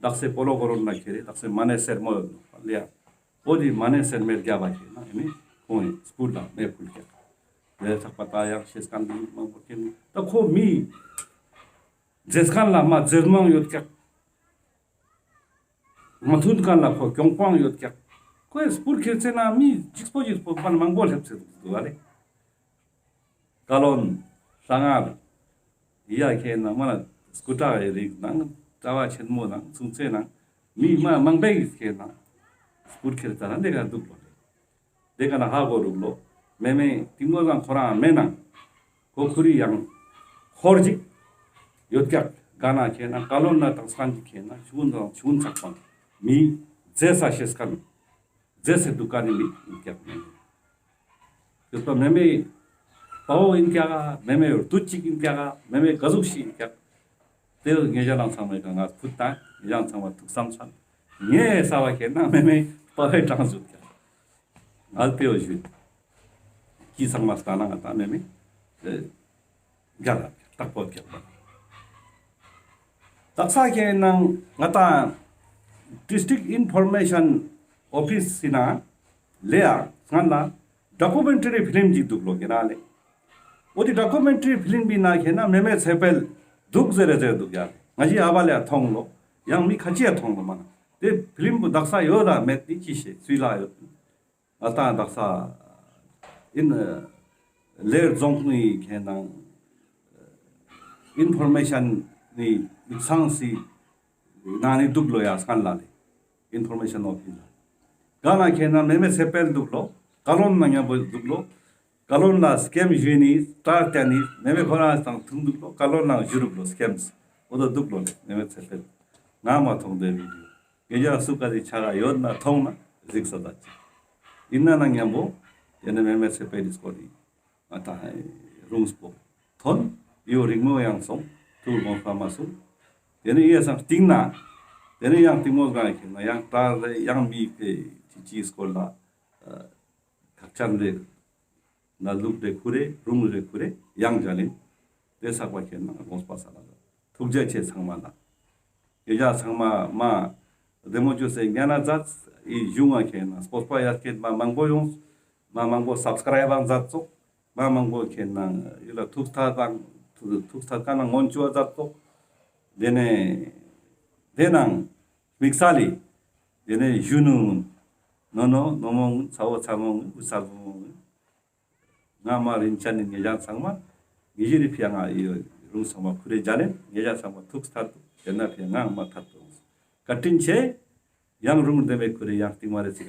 དག་ས་སྤོ་ལོ་གོ་རོ་ན་ཁྱེར་རེ་དག་ས་མ་ནེ་སེར་མོ་ཡོད་ནོ་ལེ་ཡ། འོ་དེ་མ་ནེ་སེར་མེར་རྒྱབ་པ་ཁྱེར་ན་ཨེ་ནི་ཁོང་ངི་སྤུར་ལ་མེ་ཕུལ་ཀྱག། དེ་ཚག་པ་ད་ཡང་ཤེས་ཁན་དེ་མང་པོ་ཁྱེར་ནི་ད་ཁོ་མི་རྫས་ཁན་ལ་མ་རྫས་མང་ཡོད་ཀྱག། མ་མཐུན་ཁན་ལ་ཁོ་གྱོང་པང་ཡོད་ཀྱག། ཁོའི་སྤུར་ཁྱེར་ཚེ་ན་མི་གཅིག་པོ་གཅིག་པོ་པན་མང་པོ་སླེབས་ཚེ་དུག་དུག་ཨ་ལེ། ཀ་ལོན། ཧྲ་ངར། ཡ་ཁེ་ན་མ་ན་སྐུ་དྲག་གི་རིགས་ནང་གྲྭ་བ་ཆེན་མོ་ནང་ཚུང་ཚེ་ནང་མི་མ་མང་པོ་ཡིས་ཁེ་ན་སྤུར་ཁྱེར་ཙ་ན་དེ་ཀ་དུག་ལོ། དེ་ཀ་ན་ཧ་གོ་རུག་ལོ། མེ་མེ་ཏིང་མོ་ཟང་ཁོ་རང་མེ་ནང་ཁོ་ཁུ་རི་ཡང་ཧོར་ཅིག་ཡོད་ཀྱག། ག་ན་ཁེ་ན་ཀ་ལོན་ན་དང་སང་ཅིག་ཁེ་ན་ཆུན་དང་ཆུན་ཚག་པ་མི་རྫས་ས་ཤེས་ཁན། རྫས་སེ་དུག་ཀ་ནི་མི་ཡིན་ཀྱག་མེ་མེ། ཡོད་པ་མེ་མེ་དཔའ་བོ་ཡིན་ཀྱག་ག། མེ་མེ་རྡུད་ཅིག་ཡིན་ཀྱག་ག། མེ་མེ་ག་ཟུག་ཤིག་ཡིན་ཀྱག། དེ་ངེ་ཞ་ནང་ཚང་མའི་ཀ་ང་ཕུད་དང་ངེ་ཞ་ཚང་མ་ཐུགས་བསམ་ཚང་ངེ་ས་བ་ཁེ་ན་མེ་མེ་དཔའ་བོའི་གྲངས་ཟུག་ཀྱག། ང་དཔེ་བོ་ཞུ། ཁྱི་ཚང་མ་སྟ་ན་ང་ད་མེ་མེ། རྒྱ་ལ་རྟག་པོ་རྒྱག་པ། དག་ས་ཁེ་ནང་ང་ད་District Information Office སི་ན་ལེ་ཡ་སྔན་ལ་ཌོ་ཀུ་མེན་ཊ་རི་ཕི་ལིམ་ཅིག་དུག་ལོ་ཁེ་ན་ལེ། འོ་དེ་ཌོ་ཀུ་མེན་ཊ་རི་ཕི་ལིམ་པི་ན་ཁེ་ན་མེ་མེ་ཚེ་འཕེལ་དུག་ཟེར་རེ་ཟེར་དུག་ཡ། ང་ཞི་ཨ་བ་ལེ་ཡ་ཐོང་ལོ། ཡང་མི་ཁ་ཅིག་ཡ་ཐོང་ལོ་མ་ན། དེ་ཕི་ལིམ་པོ་དག་ས་ཡོད་ད་མེད་ནི་ཅི་ཤེས་སུའི་ལ་ཡོད། ང་ཏང་དག་ས་ཨིན་ལེ་རྫོང་ནི་ཁེ་ནང་ཨིན་ཕོར་མེ་ཤན་ནི་ཡིག་ཚང་སི་ནང་ནི་དུག་ལོ་ཡ་སྔན་ལ་ལེ། ཨིན་ཕོར་མེ་ཤན་ཨོ་ཕིས་ལ། ག་ན་ཁེ་ནང་མེ་མེ་ཚེ་འཕེལ་དུག་ལོ། ཀ་ལོན་ན་མཉམ་པོ་དུག་ལོ། ཀ་ལོན་ན་སྐེམ་ཞུས་ནི་ཏྲར་ཏེ་ནི་མེ་མེ་ཁོ་རང་དང་ཐུང་དུག་ལོ། ཀ་ལོན་ན་ཞུ་རུག་ལོ་སྐེམ་སི་འོ་དོ་དུག་ལོ་ལེ་མེ་མེ་ཚེ་འཕེལ། ང་མ་ཐོང་དེ་བི་ཌིའོ། ངེ་ཞ་སུ་ཀ་ཟི་ཆ་ག་ཡོད་ན་ཐོང་ན་གཟིགས་ས་ད་ཅི། ཨིན་ན་ན་མཉམ་པོ་ཏེ་ནེ་མེ་མེ་ཚེ་འཕེལ་ལི་སྐོར་ལི་ང་ཏང་རུང་སྤོ་ཐོན་ཡོ་རིང་མོ་ཡང་སོང་ཐུགས་དགོངས་པ་མ་སོང་། ཏེ་ནེ་ཡེ་སང་སྟིང་ན་ཏེ་ནེ་ཡང་སྟིང་མོ་གང་ཁེ་ན་ཡང་ཏྲ་རེ་ཡང་མི་ཁེ་ཅི་ཅི་སྐོར་ལ་ཁག་ཅན་རེ། ན་ལུག་རེ་ཁུ་རེ་རུང་རེ་ཁུ་རེ་ཡང་ཇ་ལེན། ཏེ་ཚག་པ་ཁེ་ན་དགོངས་པ་ས་ལ་ལ་ཐུགས་རྗེ་ཆེ་ཚང་མ་ལ། ཡེ་ཇ་ཚང་མ་མ་བདེ་མོ་ཅོས་སེ་ཉན་ན་མཛད། ཨི་གཞུང་ང་ཁེ་ན་སྤོབས་པ་ཡར་སྐྱེད་མ་མང་པོ་ཡོང་། མ་མང་པོ་སབ་སི་ཀ་རའིབ་མཛད་ཙོག། མ་མང་པོ་ཁེ་ན་ཡུལ་ལ་ཐུགས་ཐད་དང་ཐུགས་ཐད་ཀ་ན་སྔོན་ཆུ་མཛད་ཙོག། ཏེ་ནེ་ཏེ་ནང་དམིགས་བསལ་ལི་ཏེ་ནེ་གཞོན་ནུ་ནོ་ནོ་ནོ་མོ་ངུན་ཚ་བོ་ཚ་མོ་ངུན་བུ་ཚ་བུ་མོ་ངུན། ང་མ་རིན་ཆེན་ནི་ཉེ་ཞ་ཚང་མ་ཉེ་ཞི་རི་ཕི་ཡ་ང་ཨི་རུང་ཚང་མ་ཁུ་རེ་ཇ་ལེན། ཉེ་ཞ་ཚང་མ་ཐུགས་ཐད་དུ་ཏེ་ན་ཕི་ཡ་ང་མ་ཐད་དུ་བཀའ་དྲིན་ཆེ། ཡང་རུང་ཏེ་མེ་ཁུ་རེ་ཡང་སྟིང་མ་རེ་ཚིག